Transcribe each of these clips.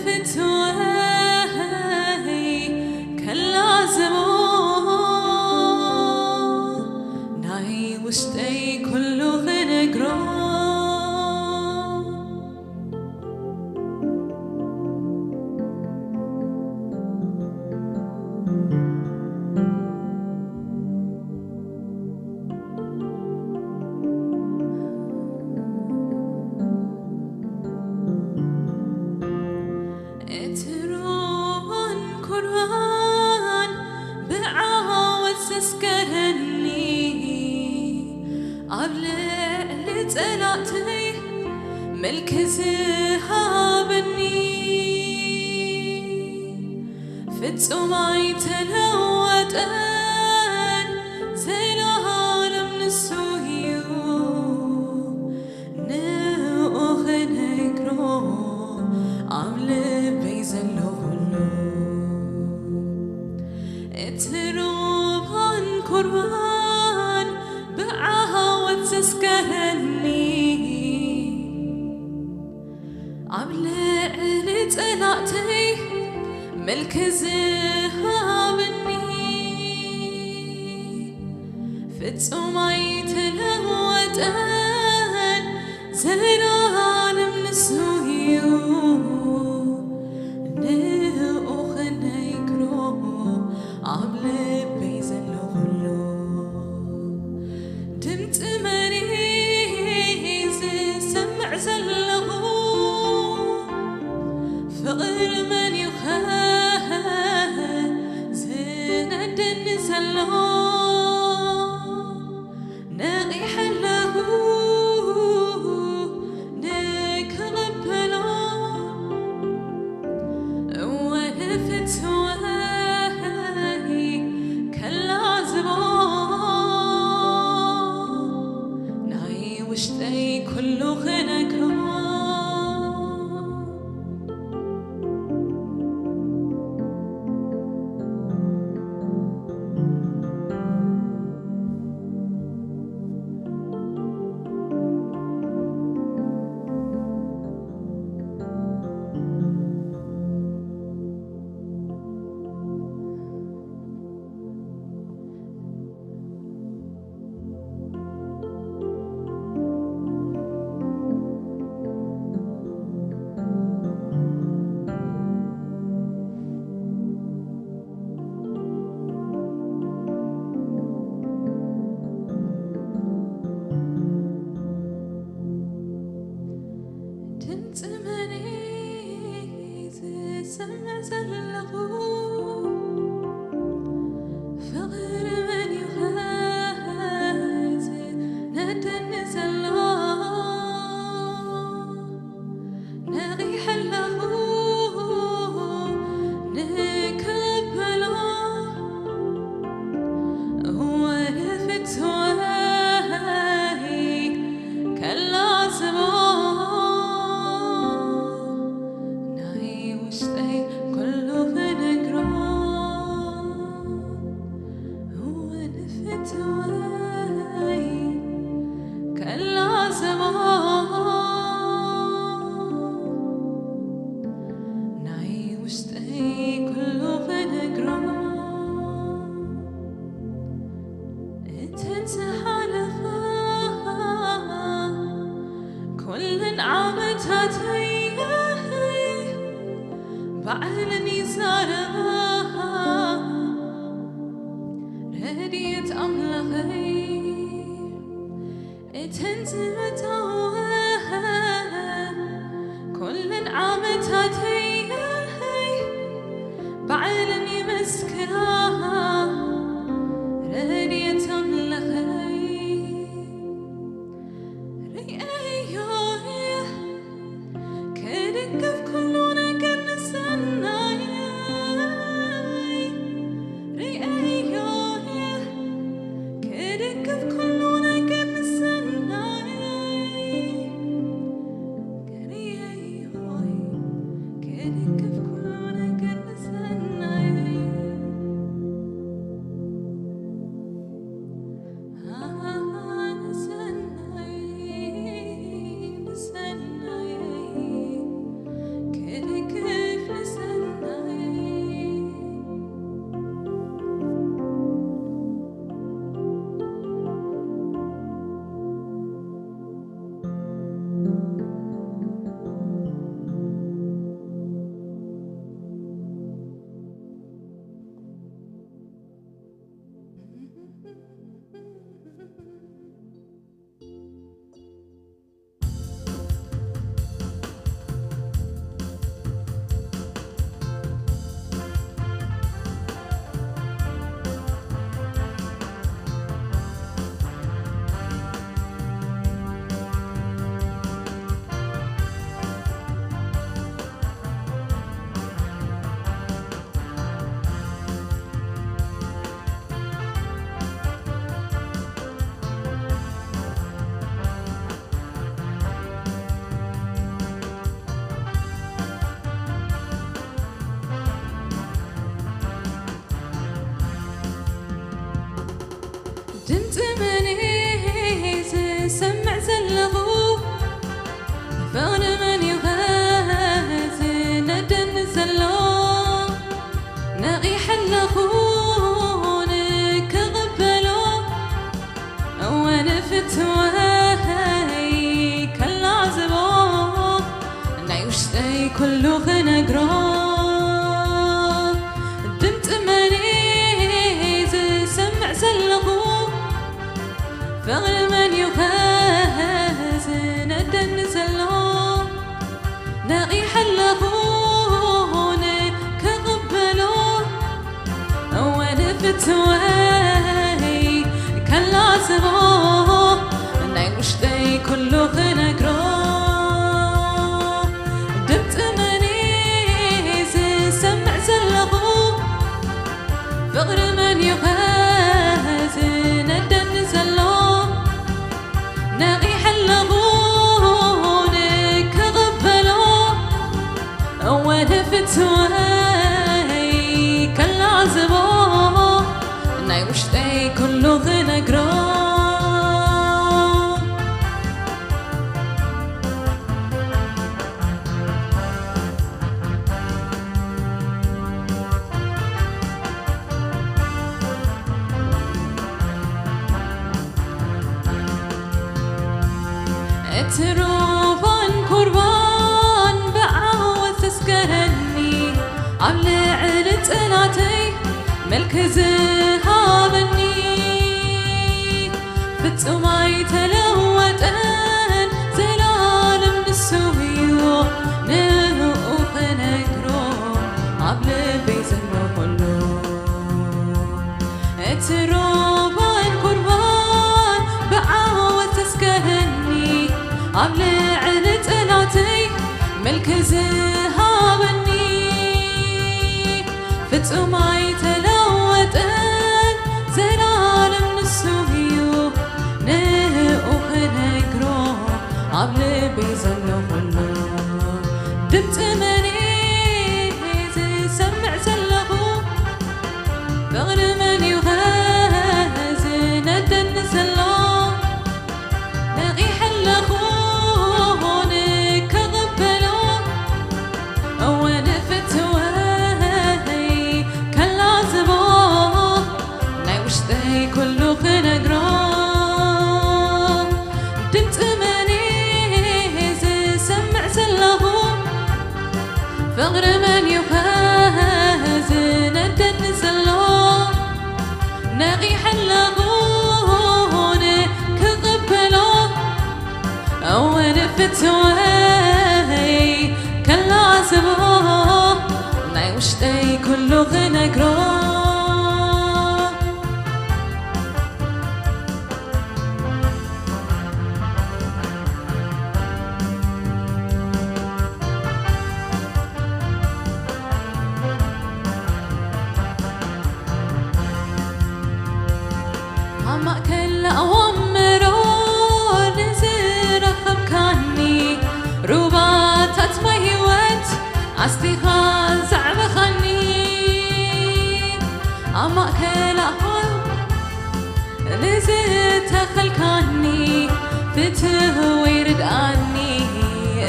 ፍትወይ ከላዝቦ ናይ ውሽጠይ ኩሉ ክነግሮ። እቲ ሩባን ኩርባን ብዓወት ዘስከረኒ፣ ኣብ ልዕሊ ጸላእተይ ምልኪ ዝሃበኒ፣ ፍጹም ኣይተለወጠን፣ ዘላለም ንሱ እዩ። ንኡ ክነግሮ ኣብ ልበይ ዘሎ ኩሉ፣ እቲ ሩባን ኩርባን ብዓወት ዘስከረኒ፣ ኣብ ልዕሊ ጸላእተይ ምልኪ ዝሃበኒ፣ ፍጹም ኣይተለወጠን፣ ዘላለም ንሱ እዩ። ንኡ ክነግሮ ኣብ ልበይ ዘሎ ኩሉ፣ ድምፂ መን ዝሰምዕ ዘለኹ? ፍቕሪ መን እዩ ኸ ዝነደኒ ዘሎ? ነቒሐ ኣለኹ ንክቕበሎ። እወ ንፍትወይ ከላዝቦ፣ ናይ ውሽጠይ ኩሉ ክነግሮ። ድምፂ መን ዝሰምዕ ዘለኹ? ፍቕሪ መን እዩ ኸ ዝነደኒ ዘሎ? ነቒሐ ኣለኹ ንክቕበሎ። እወ ንፍትወይ ከላዝቦ፣ ናይ ውሽጠይ ኩሉ ክነግሮ። እወ ንፍትወይ ከላዝቦ፣ ናይ ውሽጠይ ኩሉ ክነግሮ። እተን ዝሓለፋ ኩለን ዓመታተይ ባዕለን ይዛረባ፣ ረድኤት ኣምላኸይ። እተን ዝመጻወ ኩለን ዓመታተይ ባዕለን ይመስክራ፣ ረድኤት ኣምላኸይ። ርእየዮ ክድግፍ ኩሉ ነገር ንሰናየይ። ርእየዮ ክድግፍ ኩሉ ነገር ንሰናየይ። ርእየዮ ክድግፍ ኩሉ ነገር ንሰናየይ። ድምፂ መን እዩ ዝሰምዕ ዘለኹ? ፍቕሪ መን እዩ ዝነደኒ ዘሎ? ነቒሐ ኣለኹ ንክቕበሎ። እወ ንፍትወይ ከላዝቦ፣ ናይ ውሽጠይ ኩሉ ክነግሮ። ድምፂ መን እዩ ዝሰምዕ ዘለኹ? ፍቕሪ መን እዩ ዝነደኒ ዘሎ? ነቒሐ ኣለኹ ንክቕበሎ። እወ ንፍትወይ ከላዝቦ፣ ናይ ውሽጠይ ኩሉ ክነግሮ። ድምፂ መን እዩ ዝሰምዕ ዘለኹ? ፍቕሪ መን እዩ ዝነደኒ ዘሎ? ነቒሐ ኣለኹ ንክቕበሎ። እወ ንፍትወይ ከላዝቦ፣ ናይ ውሽጠይ ኩሉ ክነግሮ። እቲ ሩባን ቁርባን ብዓወት ተስገረኒ፣ ኣብ ልዕሊ ጠላተይ ምልኪ ዝሃበኒ። ፍጹም ኣይተለወጠን፣ ዘላለም ንሱ እዩ፣ ንኡ ክነግሮ ኣብ ልበይ ዘሎ ኩሉ። እቲ ሩባን ቁርባን ብዓወት ተስገረኒ፣ ኣብ ልዕሊ ጠላተይ ምልኪ ዝሃበኒ። ፍጹም ኣይተለወጠን፣ ዘላለም ንሱ እዩ፣ ንኡ ክነግሮ ኣብ ልበይ ዘሎ ኩሉ። ድምፂ መን እዩ ዝሰምዕ ዘለኹ? ፍቕሪ መን እዩ ዝነደኒ ዘሎ? ነቒሐ ኣለኹ ንክቕበሎ። እወ ንፍትወይ ከላዝቦ፣ ናይ ውሽጠይ ኩሉ ክነግሮ። ድምፂ መን እዩ ዝሰምዕ ዘለኹ? ፍቕሪ መን እዩ ዝነደኒ ዘሎ? ነቒሐ ኣለኹ ንክቕበሎ። እወ ንፍትወይ ከላዝቦ፣ ናይ ውሽጠይ ኩሉ ክነግሮ። ኣብ ማእከል ኣእዋም መሮር ንዝረኸብካኒ፣ ሩባታት ማይ ህይወት ኣስቲኻ ዘዕበኻኒ። ኣብ ማእከል ኣእዋም ንዝተኸልካኒ፣ ፍትወይ ርድኣኒ፣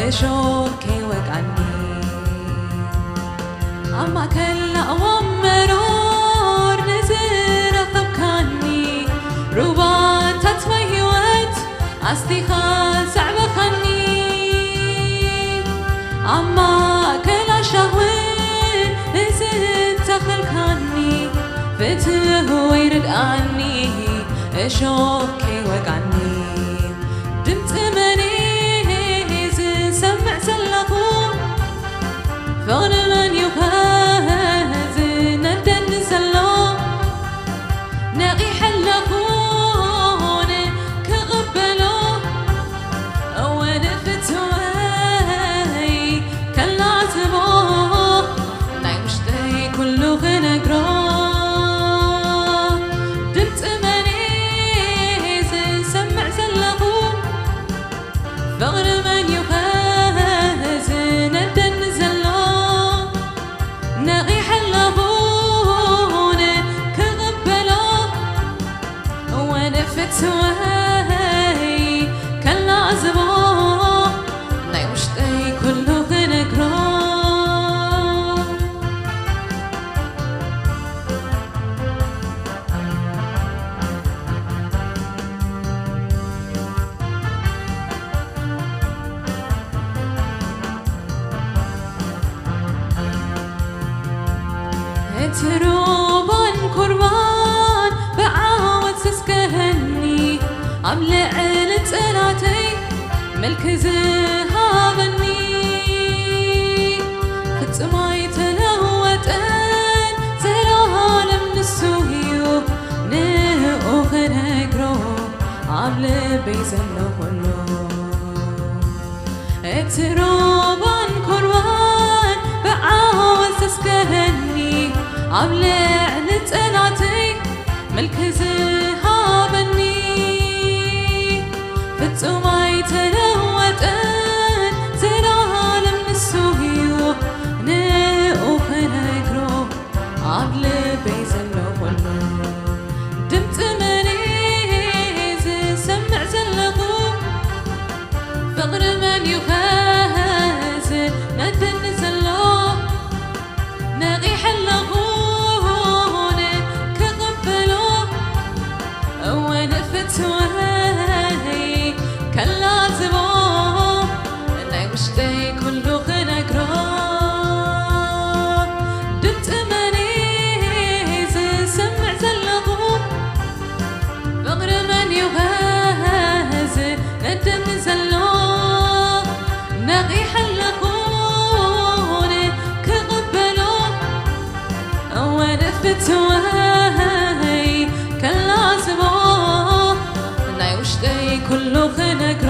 እሾኽ ከይወቃኒ። ኣብ ማእከል ኣእዋም መሮር ንዝረኸብካኒ፣ ሩባታት ማይ ህይወት ኣስቲኻ ዘዕበኻኒ። ኣብ ማእከል ኣሻኽዊ ንዝተኸልካኒ፣ ፍትወይ ርድኣኒ፣ እሾኽ ከይወቃኒ። ድምፂ መን እዩ ዝሰምዕ ዘለኹ? ፍቕሪ መን እዩ ዝነደኒ ዘሎ? ነቒሐ ኣለኹ ክቕበሎ። እወ ንፍትወይ ከላዝቦ፣ ናይ ውሽጠይ ኩሉ ክነግሮ። ድምፂ መን እዩ ዝሰምዕ ዘለኹ? ፍቕሪ መን እዩ ዝነደኒ ዘሎ? ትሩባን ቁርባን ብዓወት ዘስከረኒ፣ ኣብ ልዕሊ ጸላተይ ምልኪ ዝሃበኒ። ፍጹም ኣይተለወጠን፣ ዘላለም ንሱ እዩ፣ ንኡ ክነግሮ ኣብ ልበይ ዘሎ ኩሉ። እቲ ሩባን ቁርባን ብዓወት ዘስከረኒ፣ ኣብ ልዕሊ ጸላተይ ምልኪ ዝሃበኒ። ፍጹም ኣይተለወጠን፣ ዘላለም ንሱ እዩ፣ ንኡ ክነግሮ ኣብ ልበይ ዘሎ ኩሉ። ድምጺ መን ዝሰምዕ ዘለኹ? ፍቕሪ መን እዩ ከ ዝነደኒ ዘሎ? ነቒሐ ኣለኹ ክቕበሎ። እወ ንፍትወይ ከላዝቦ፣ ናይ ውሽጠይ ኩሉ ክነግሮ። ድምጺ መን ዝሰምዕ ዘለኹ? ፍቕሪ መን እዩ ከ ዝነደኒ ዘሎ? ነቒሐ ኣለኹ ክቕበሎ። እወ ንፍትወይ ከላዝቦ፣ ናይ ውሽጠይ ኩሉ ክነግሮ።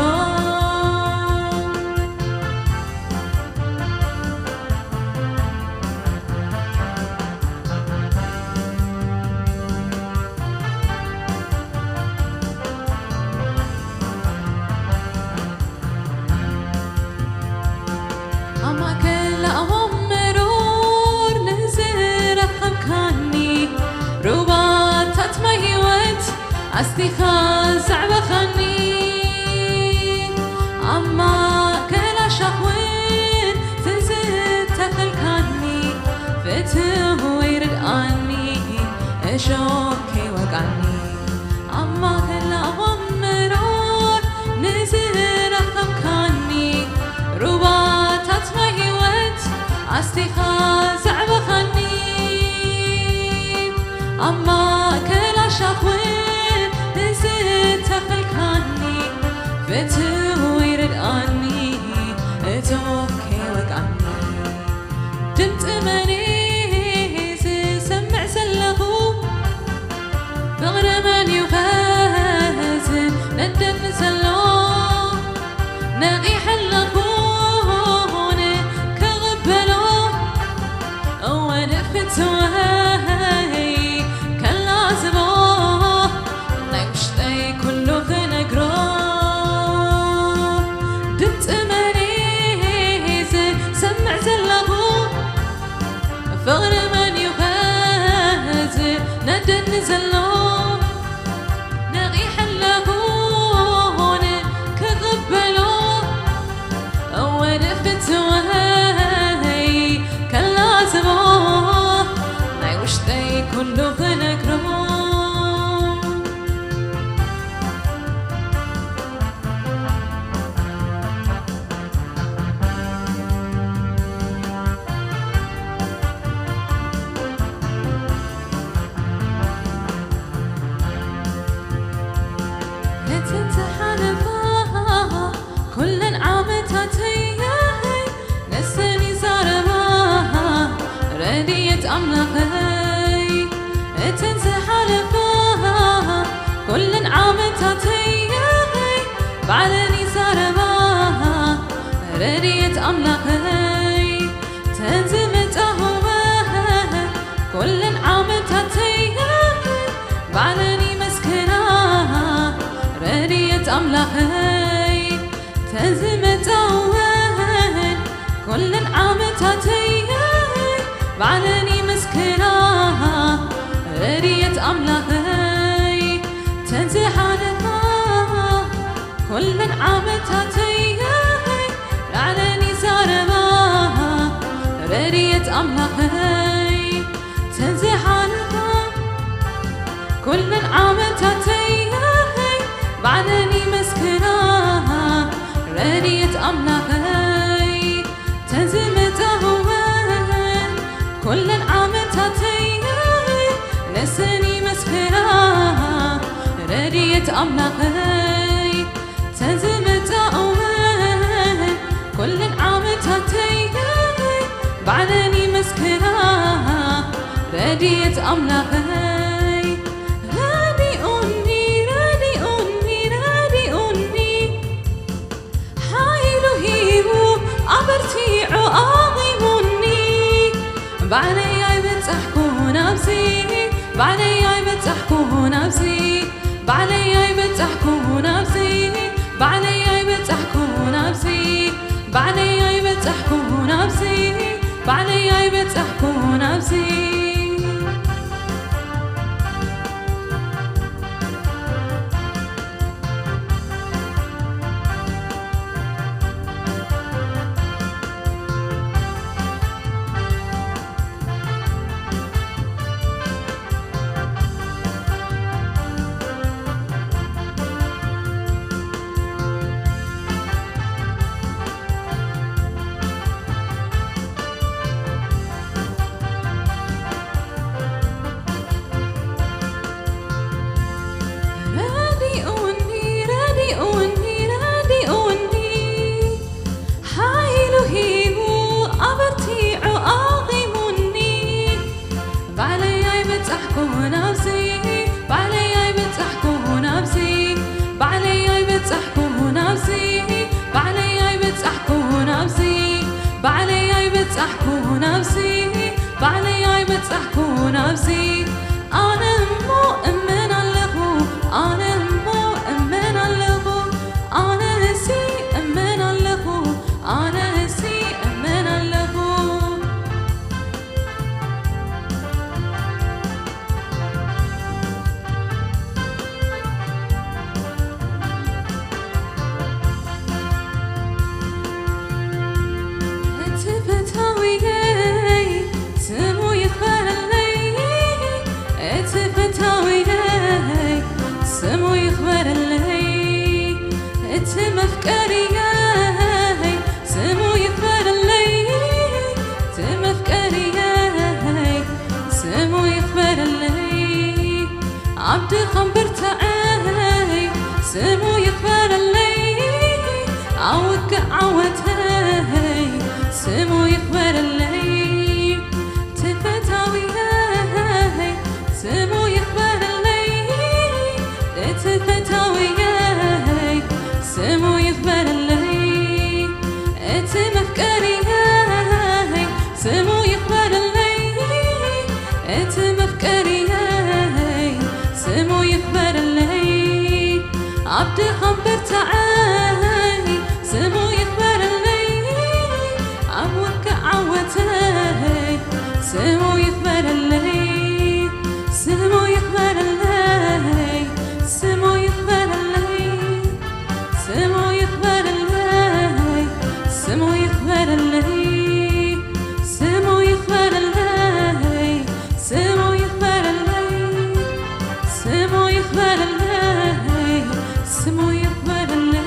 ኣብ ማእከል ኣእዋም መሮር ንዝረኸብካኒ፣ ሩባታት ማይ ህይወት ኣስቲኻ ዘዕበኻኒ። ኣብ ማእከል ኣሻኽ እውን ዝተኸልካኒ፣ ፍትወይ ርድኣኒ፣ እሾኽ ከይወግኣኒ። ኣብ ማእከል ኣእዋም መሮር ንዝረኸብካኒ፣ ሩባታት ማይ ህይወት ኣስቲኻ ዘዕበኻኒ። ኣብ ማእከል ኣሻኽ እውን ንዝተኸልካኒ፣ ፍትወይ ርድኣኒ፣ እሾኽ ከይወግኣኒ። ድምጺ መን ዝሰምዕ ዘለኹ? ፍቕሪ መን እዩ ከ ዝነደኒ ዘሎ? ነቒሐ ኣለኹ ክቕበሎ። እወ ንፍትወይ ከላዝቦ፣ ናይ ውሽጠይ ኩሉ ክነግሮ። ድምጺ መን ዝሰምዕ ዘለኹ? ፍቕሪ መን እዩ ከ ዝነደኒ ዘሎ? ነቒሐ ኣለኹ ክቕበሎ። እወ ንፍትወይ ከላዝቦ፣ ናይ ውሽጠይ ኩሉ ክነግሮ። ነተን ዝሓለፋ ኩለን ዓመታተይ ነሰን ይዛረባ ረድኤት ኣምላኸይ። እተን ዝሓለፋ ኩለን ዓመታተይ ባዕለን ይዛረባ ረድኤት ኣምላኸይ። ተን ዝመጻ እወ ኩለን ዓመታተይ ባዕለን ይመስክራ ረድኤት ኣምላኸይ። ተን ዝመጻ እወ ኩለን ዓመታተይ ባዕለን ይመስክራ ረድኤት ኣምላኸይ። ተን ዝሓለፋ ኩለን ዓመታተይ ባዕለን ይዛረባ ረድኤት ኣምላኸይ። ተን ዝሓለፋ ኩለን ዓመታተይ ባዕለን ይመስክራ ረድኤት ኣምላኸይ። ተን ዝመጻ እወ ኩለን ዓመታተይ ስኒ መስክራ ረድኤት ኣምላኸይ ተዝመጻ እወን ኩለን ዓመታተይ ባዕለኒ መስክራ ረድኤት ኣምላኸይ ረዲኡኒ ረዲኡኒ ረዲኡኒ ሓይሉ ሂቡ ኣበርቲዑ ኣቒሙኒ ባዕለይ ኣይበጻሕኩን ኣብዚ ባዕለይ ኣይበጻሕኩን ኣብዚ ባዕለይ ኣይበጻሕኩን ኣብዚ ባዕለይ ኣይበጻሕኩን ኣብዚ ባዕለይ ኣይበጻሕኩን ኣብዚ ባዕለይ ኣይበጻሕኩን ኣብዚ ረዲኡኒ ረዲኡኒ ረዲኡኒ ሓይሉ ሂቡ ኣበርቲዑ ኣቒሙኒ ባዕለይ ኣይበጻሕኩን ኣብዚ ባዕለይ ኣይበጻሕኩን ኣብዚ ባዕለይ ኣይበጻሕኩን ኣብዚ ባዕለይ ኣይበጻሕኩን ኣብዚ ባዕለይ ኣይበጻሕኩን ኣብዚ ባዕለይ ኣይበጻሕኩን ኣብዚ ኣነ እሞ እመን ኣለኹ ኣነ እሞ እመን ኣለኹ ኣነሲ እመን ኣለኹ ኣነሲ እመን ኣለኹ እቲ ፈታዊየይ ስሙ ይኽበረለይ እቲ ፈታዊየይ ስሙ ይኽበረለይ እቲ መፍቀሪየይ ስሙ ይኽበረለይ እቲ መፍቀሪየይ ስሙ ይኽበረለይ ኣብ ድኻም ብርትዐይ ስሙ ይኽበረለይ ኣብ ውግእ ዓወተይ ስሙ ይኽበረለይ እቲ ፈታዊየይ ስሙ ይኽበረለይ እቲ ፈታዊየይ ስሙ ይኽበረለይ እቲ መፍቀሪየይ ስሙ ይኽበረለይ እቲ መፍቀሪየይ ስሙ ይኽበረለይ ኣብ ድኻም በርትዐይ ስሙ ይኽበረለይ ኣብ ውግእ ዓወተይ ስሙ ይኽበረለይ ስሙ ይኽበረለይ ስሙ ይኽበረለይ ስሙ ይኽበረለይ ስሙ ይኽበረለይ ስሙ ይኽበረለይ ስሙ ይኽበረለይ ስሙ ይኽበረለይ ስሙ ይኽበረለይ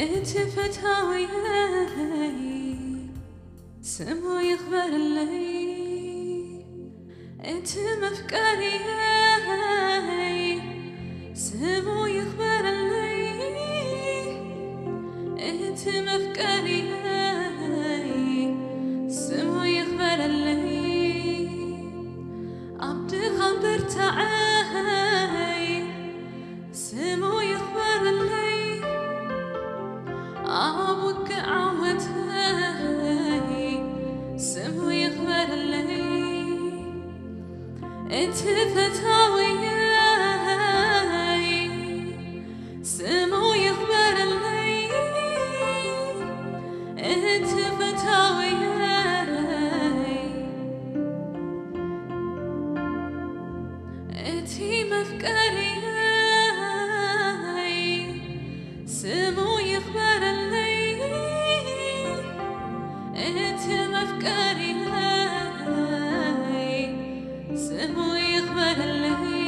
እቲ ፈታውየይ ስሙ ይኽበረለይ። እቲ መፍቀርየይ ስሙ ይኽበረለይ። እቲ መፍቀርየይ ስሙ ይኽበረለይ። ኣብ ድኻም ብርታዐይ ስሙ ይኽበረለይ። ኣብ ውግእ ዓወተይ ስሙ ይኽበረለይ። እቲ ፈታውየይ ስሙ ይኽበረለይ። እቲ ፈታውየይ እቲ መፍቀርየይ ስሙ ይኽበረለይ። እቲ መፍቀርየይ ስሙ ይኽበረለይ።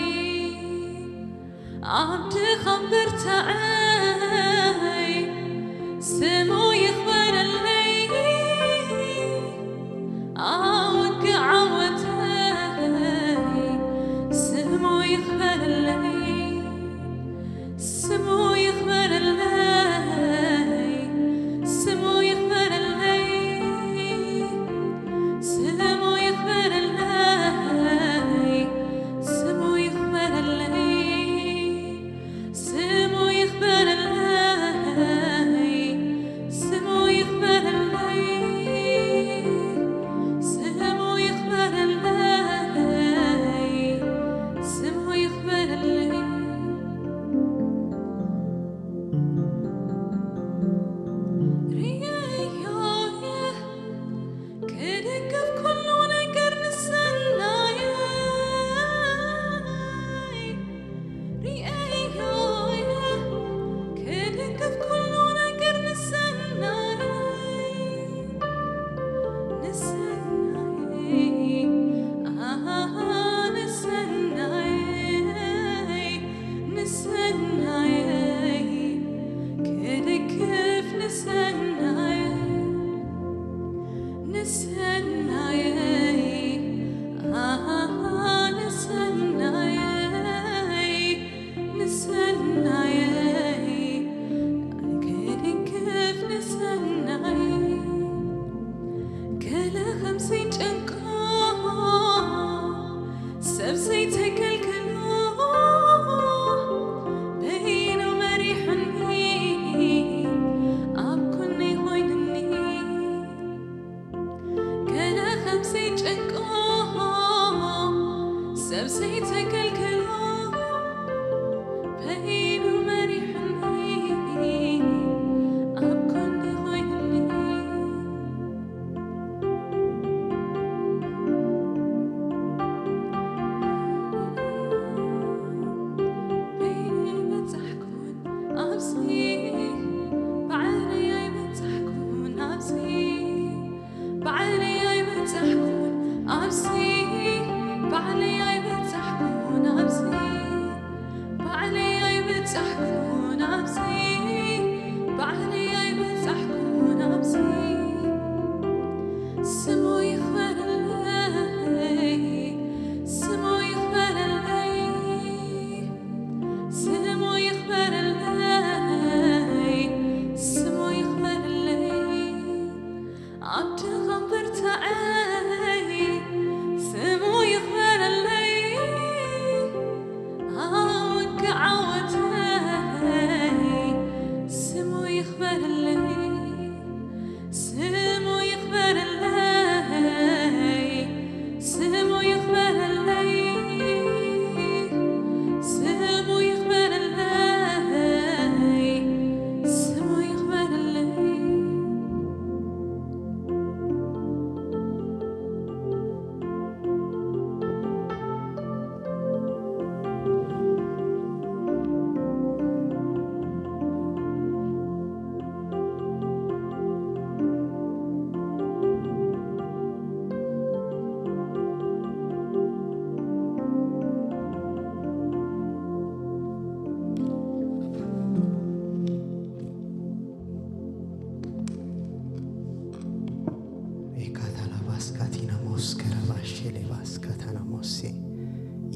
ሌባስ ካታናሞሴ።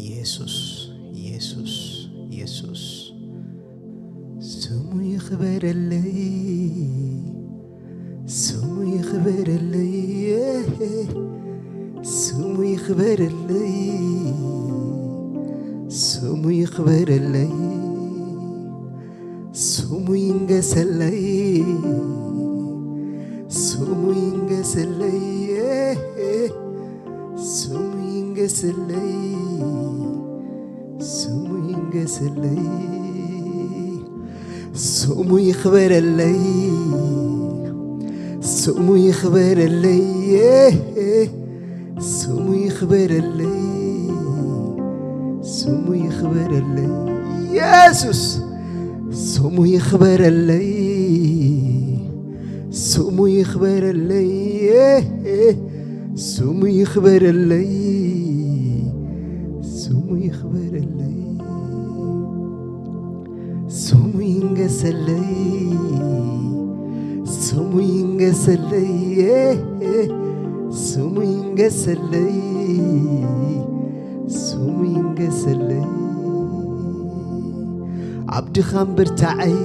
ኢየሱስ፣ ኢየሱስ፣ ኢየሱስ። ስሙ ይኽበረለይ፣ ስሙ ይኽበረለይ፣ ስሙ ይኽበረለይ፣ ስሙ ይኽበረለይ፣ ስሙ ይንገሰለይ፣ ስሙ ይንገሰለይ፣ ስሙ ይንገሰለይ፣ ስሙ ይንገሰለይ፣ ስሙ ይኽበረለይ፣ ስሙ ይኽበረለይ፣ ስሙ ይኽበረለይ፣ ስሙ ይኽበረለይ። ኢየሱስ ስሙ ይኽበረለይ፣ ስሙ ይኽበረለይ፣ ስሙ ይኽበረለይ፣ ስሙ ይኽበረለይ፣ ስሙ ይንገሰለይ፣ ስሙ ይንገሰለይ፣ ስሙ ይንገሰለይ፣ ስሙ ይንገሰለይ። ኣብ ድኻም ብርታዐይ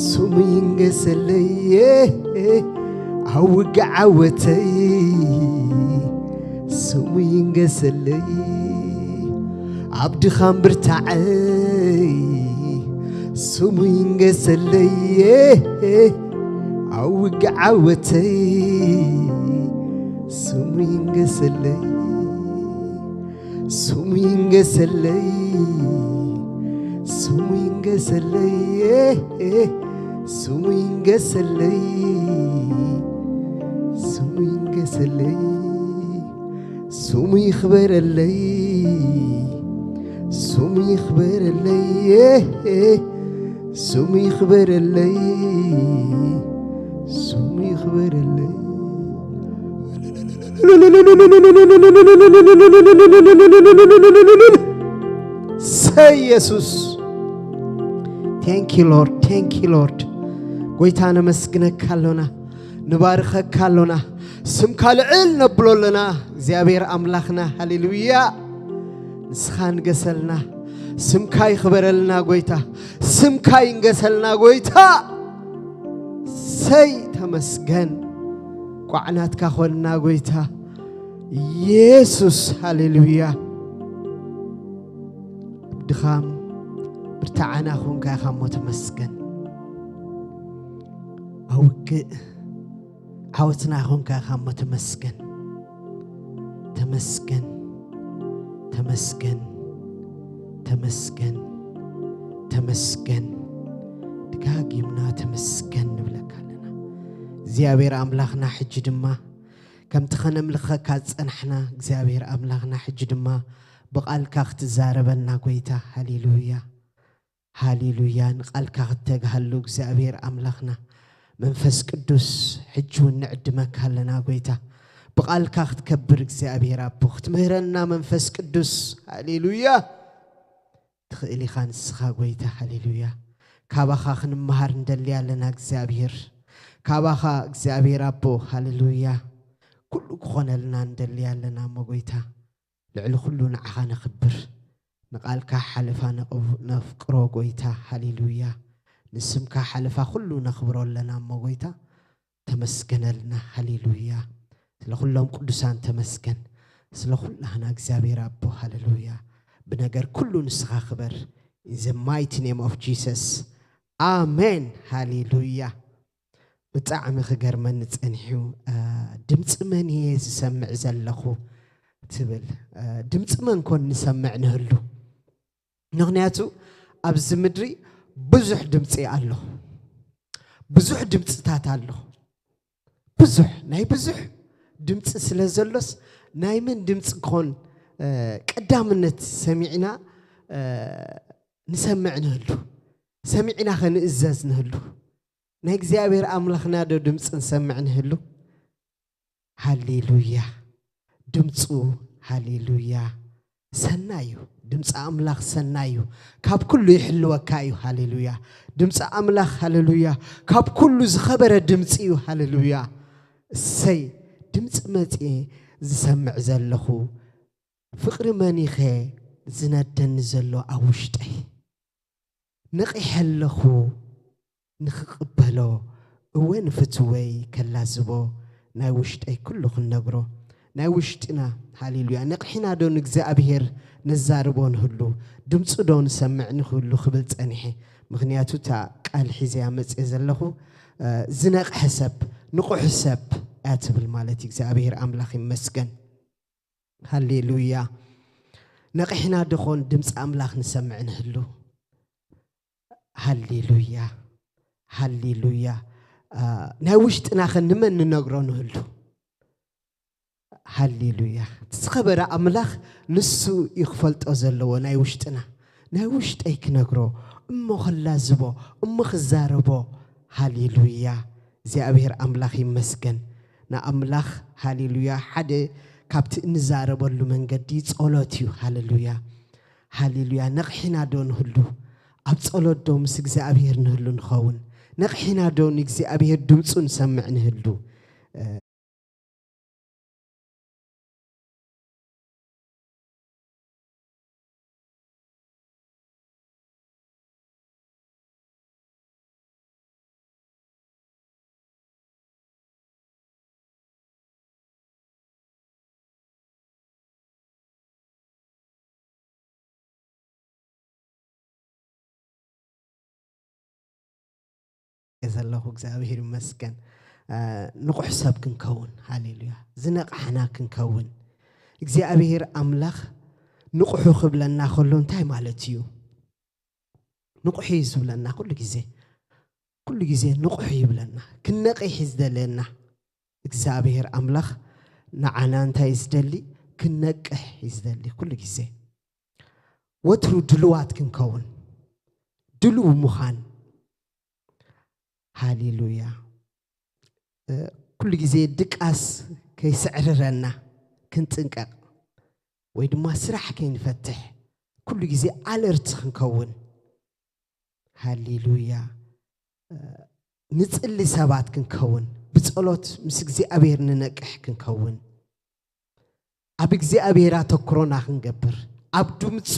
ስሙ ይንገሰለይ፣ ኣብ ውግእ ዓወተይ ስሙ ይንገሰለይ፣ ኣብ ድኻም ብርታዐይ ስሙ ይንገሰለይ፣ ኣብ ውግእ ዓወተይ ስሙ ይንገሰለይ፣ ስሙ ይንገሰለይ፣ ስሙ ይንገሰለይ፣ ስሙ ይንገሰለይ፣ ስሙ ይንገሰለይ። ስሙ ይኽበረለይ፣ ስሙ ይኽበረለይ፣ ስሙ ይኽበረለይ፣ ስሙ ይኽበረለይ። ሰይ ኢየሱስ። Thank you Lord, thank you Lord። ጎይታ ነመስግነካ ኣሎና፣ ንባርኸካ ኣሎና፣ ስምካ ልዕል ነብሎ ኣሎና። እግዚኣብሔር ኣምላኽና፣ ሃሌሉያ። ንስኻ ንገሰልና፣ ስምካ ይኽበረልና ጎይታ፣ ስምካ ይንገሰልና ጎይታ። ሰይ ተመስገን፣ ቋዕናትካ ኾንና ጎይታ ኢየሱስ፣ ሃሌሉያ። ድኻም ብርታዓና ኾንካ ኢኻ እሞ ተመስገን። ኣውግእ ዓወትና ኾንካ ኢኻ እሞ ተመስገን። ተመስገን፣ ተመስገን፣ ተመስገን፣ ተመስገን። ደጋጊምና ተመስገን ንብለካ ኣለና። እግዚኣብሔር ኣምላኽና፣ ሕጂ ድማ ከምቲ ኸነምልኸካ ዝጸናሕና እግዚኣብሔር ኣምላኽና፣ ሕጂ ድማ ብቓልካ ክትዛረበና ጎይታ። ሃሌሉያ፣ ሃሌሉያ። ንቓልካ ክተግሃሉ እግዚኣብሔር ኣምላኽና፣ መንፈስ ቅዱስ፣ ሕጂ እውን ንዕድመካ ኣለና ጎይታ። ብቓልካ ክትከብር እግዚኣብሔር ኣቦ፣ ክትምህረና መንፈስ ቅዱስ። ሃሌሉያ። ትኽእል ኢኻ ንስኻ ጎይታ። ሃሌሉያ። ካባኻ ክንመሃር እንደሊ ኣለና እግዚኣብሔር። ካባኻ እግዚኣብሔር ኣቦ፣ ሃሌሉያ። ኩሉ ክኾነልና እንደሊ ኣለና እሞ ጎይታ፣ ልዕሊ ኩሉ ንዓኻ ነኽብር። ንቓልካ ሓለፋ ነቕብ-፣ ነፍቅሮ ጎይታ። ሃሌሉያ። ንስምካ ሓለፋ ኩሉ ነኽብሮ ኣለና እሞ ጎይታ፣ ተመስገነልና። ሃሌሉያ። ስለ ኩሎም ቅዱሳን ተመስገን። ስለ ኩላህና እግዚኣብሔር ኣቦ፣ ሃሌሉያ። ብነገር ኩሉ ንስኻ ክበር። In the mighty name of Jesus. ኣሜን። ሃሌሉያ። ብጣዕሚ ክገርመኒ ጸኒሑ። እ፣ ድምፂ መን እየ ዝሰምዕ ዘለኹ ትብል። እ፣ ድምፂ መን ኮን ንሰምዕ ንህሉ? ምኽንያቱ ኣብዚ ምድሪ ብዙሕ ድምፂ ኣሎ። ብዙሕ ድምፅታት ኣሎ። ብዙሕ፣ ናይ ብዙሕ ድምፂ ስለ ዘሎስ፣ ናይ መን ድምፂ ክኾን፣ እ፣ ቀዳምነት ሰሚዕና፣ እ፣ ንሰምዕ ንህሉ? ሰሚዕና ኸ ንእዘዝ ንህሉ? ናይ እግዚኣብሔር ኣምላኽና ዶ ድምፂ ንሰምዕ ንህሉ? ሃሌሉያ። ድምፁ፣ ሃሌሉያ፣ ሰናይ እዩ። ድምፂ ኣምላኽ ሰናይ እዩ። ካብ ኩሉ ይሕልወካ እዩ። ሃሌሉያ። ድምፂ ኣምላኽ፣ ሃሌሉያ፣ ካብ ኩሉ ዝኸበረ ድምፂ እዩ። ሃሌሉያ። እሰይ፣ ድምፂ መፅኤ፣ ዝሰምዕ ዘለኹ? ፍቕሪ መኒኸ ዝነደኒ ዘሎ ኣብ ውሽጠይ? ነቒሐ ኣለኹ ንኽቕበሎ፣ እወ ንፍትወይ ከላዝቦ፣ ናይ ውሽጠይ ኩሉ ክንነግሮ። ናይ ውሽጥና፣ ሃሌሉያ፣ ነቕሒና ዶ ንእግዚኣብሔር ነዛርቦ ንህሉ? ድምፁ ዶ ንሰምዕ ንህሉ ክብል ጸኒሐ። ምኽንያቱ እታ ቃል ሒዘያ መፅየ ዘለኹ፣ እ፣ ዝነቕሐ ሰብ፣ ንቑሕ ሰብ እያ ትብል ማለት እዩ። እግዚኣብሔር ኣምላኽ ይመስገን። ሃሌሉያ። ነቒሕና ዶ ኾን ድምፂ ኣምላኽ ንሰምዕ ንህሉ? ሃሌሉያ፣ ሃሌሉያ። አ፣ ናይ ውሽጥና ኸ ንመን ንነግሮ ንህሉ? ሃሌሉያ። እቲ ዝኸበረ ኣምላኽ ንሱ እዩ ክፈልጦ ዘለዎ ናይ ውሽጥና። ናይ ውሽጠይ ክነግሮ፣ እሞ ክላዝቦ፣ እሞ ክዛረቦ። ሃሌሉያ። እግዚኣብሔር ኣምላኽ ይመስገን። ንኣምላኽ፣ ሃሌሉያ፣ ሓደ ካብቲ እንዛረበሉ መንገዲ ጸሎት እዩ። ሃሌሉያ፣ ሃሌሉያ። ነቕሒና ዶ ንህሉ? ኣብ ጸሎት ዶ ምስ እግዚኣብሔር ንህሉ ንኸውን? ነቕሒና ዶ ንእግዚኣብሔር ድምፁ ንሰምዕ ንህሉ? ዘለኹ እግዚኣብሔር ይመስገን። እ፣ ንቑሕ ሰብ ክንከውን፣ ሃሌሉያ፣ ዝነቕሓና ክንከውን። እግዚኣብሔር ኣምላኽ ንቑሑ ክብለና ከሎ እንታይ ማለት እዩ? ንቑሕ እዩ ዝብለና ኩሉ ግዜ። ኩሉ ግዜ ንቑሕ ይብለና። ክንነቕሕ እዩ ዝደልየና። እግዚኣብሔር ኣምላኽ ንዓና እንታይ እዩ ዝደሊ? ክንነቅሕ እዩ ዝደሊ ኩሉ ግዜ። ወትሩ ድልዋት ክንከውን፣ ድሉው ምዃን። ሃሌሉያ። እ፣ ኩሉ ግዜ ድቃስ ከይስዕርረና ክንጥንቀቕ፣ ወይ ድማ ስራሕ ከይንፈትሕ፣ ኩሉ ግዜ ኣለርት ክንከውን። ሃሌሉያ። እ፣ ንጽሊ ሰባት ክንከውን፣ ብጸሎት ምስ እግዚኣብሔር ንነቅሕ ክንከውን፣ ኣብ እግዚኣብሔር ኣተኩሮና ክንገብር፣ ኣብ ድምፁ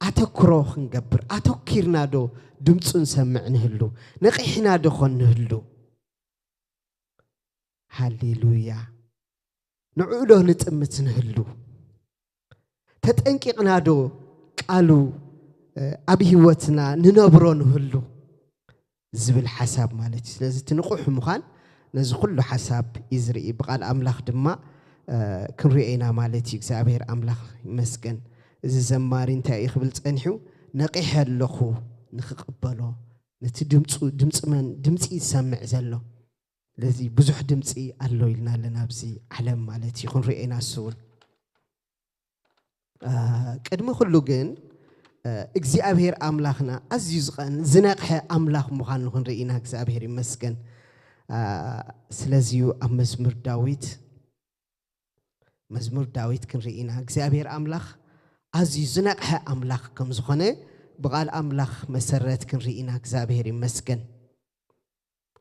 ኣተኩሮ ክንገብር፣ ኣተኪርና ዶ ድምፁ ንሰምዕ ንህሉ? ነቂሕና ዶ ኾን ንህሉ? ሃሌሉያ። ንዕኡ ዶ ንጥምት ንህሉ? ተጠንቂቕና ዶ ቃሉ፣ እ፣ ኣብ ህይወትና ንነብሮ ንህሉ? ዝብል ሓሳብ ማለት እዩ። ስለዚ እቲ ንቑሕ ምዃን ነዚ ኩሉ ሓሳብ እዩ ዝርኢ። ብቓል ኣምላኽ ድማ፣ እ፣ ክንሪኦ ኢና ማለት እዩ። እግዚኣብሔር ኣምላኽ ይመስገን። እዚ ዘማሪ እንታይ እዩ ክብል ጸኒሑ? "ነቒሐ ኣለኹ ንኽቕበሎ፣ ነቲ ድምፁ፣ ድምፂ መን፣ ድምፂ ዝሰምዕ ዘሎ?" ስለዚ ብዙሕ ድምፂ ኣሎ ኢልና ኣለና ኣብዚ ዓለም ማለት እዩ። ክንሪኦ ኢና እሱ እውን። እ፣ ቅድሚ ኩሉ ግን፣ እ፣ እግዚኣብሔር ኣምላኽና ኣዝዩ ዝቐን-፣ ዝነቕሐ ኣምላኽ ምዃኑ ክንርኢ ኢና። እግዚኣብሔር ይመስገን። እ፣ ስለዚ እዩ ኣብ መዝሙር ዳዊት፣ መዝሙር ዳዊት ክንርኢ ኢና። እግዚኣብሔር ኣምላኽ ኣዝዩ ዝነቕሐ ኣምላኽ ከም ዝኾነ ብቓል ኣምላኽ መሰረት ክንርኢ ኢና። እግዚኣብሔር ይመስገን።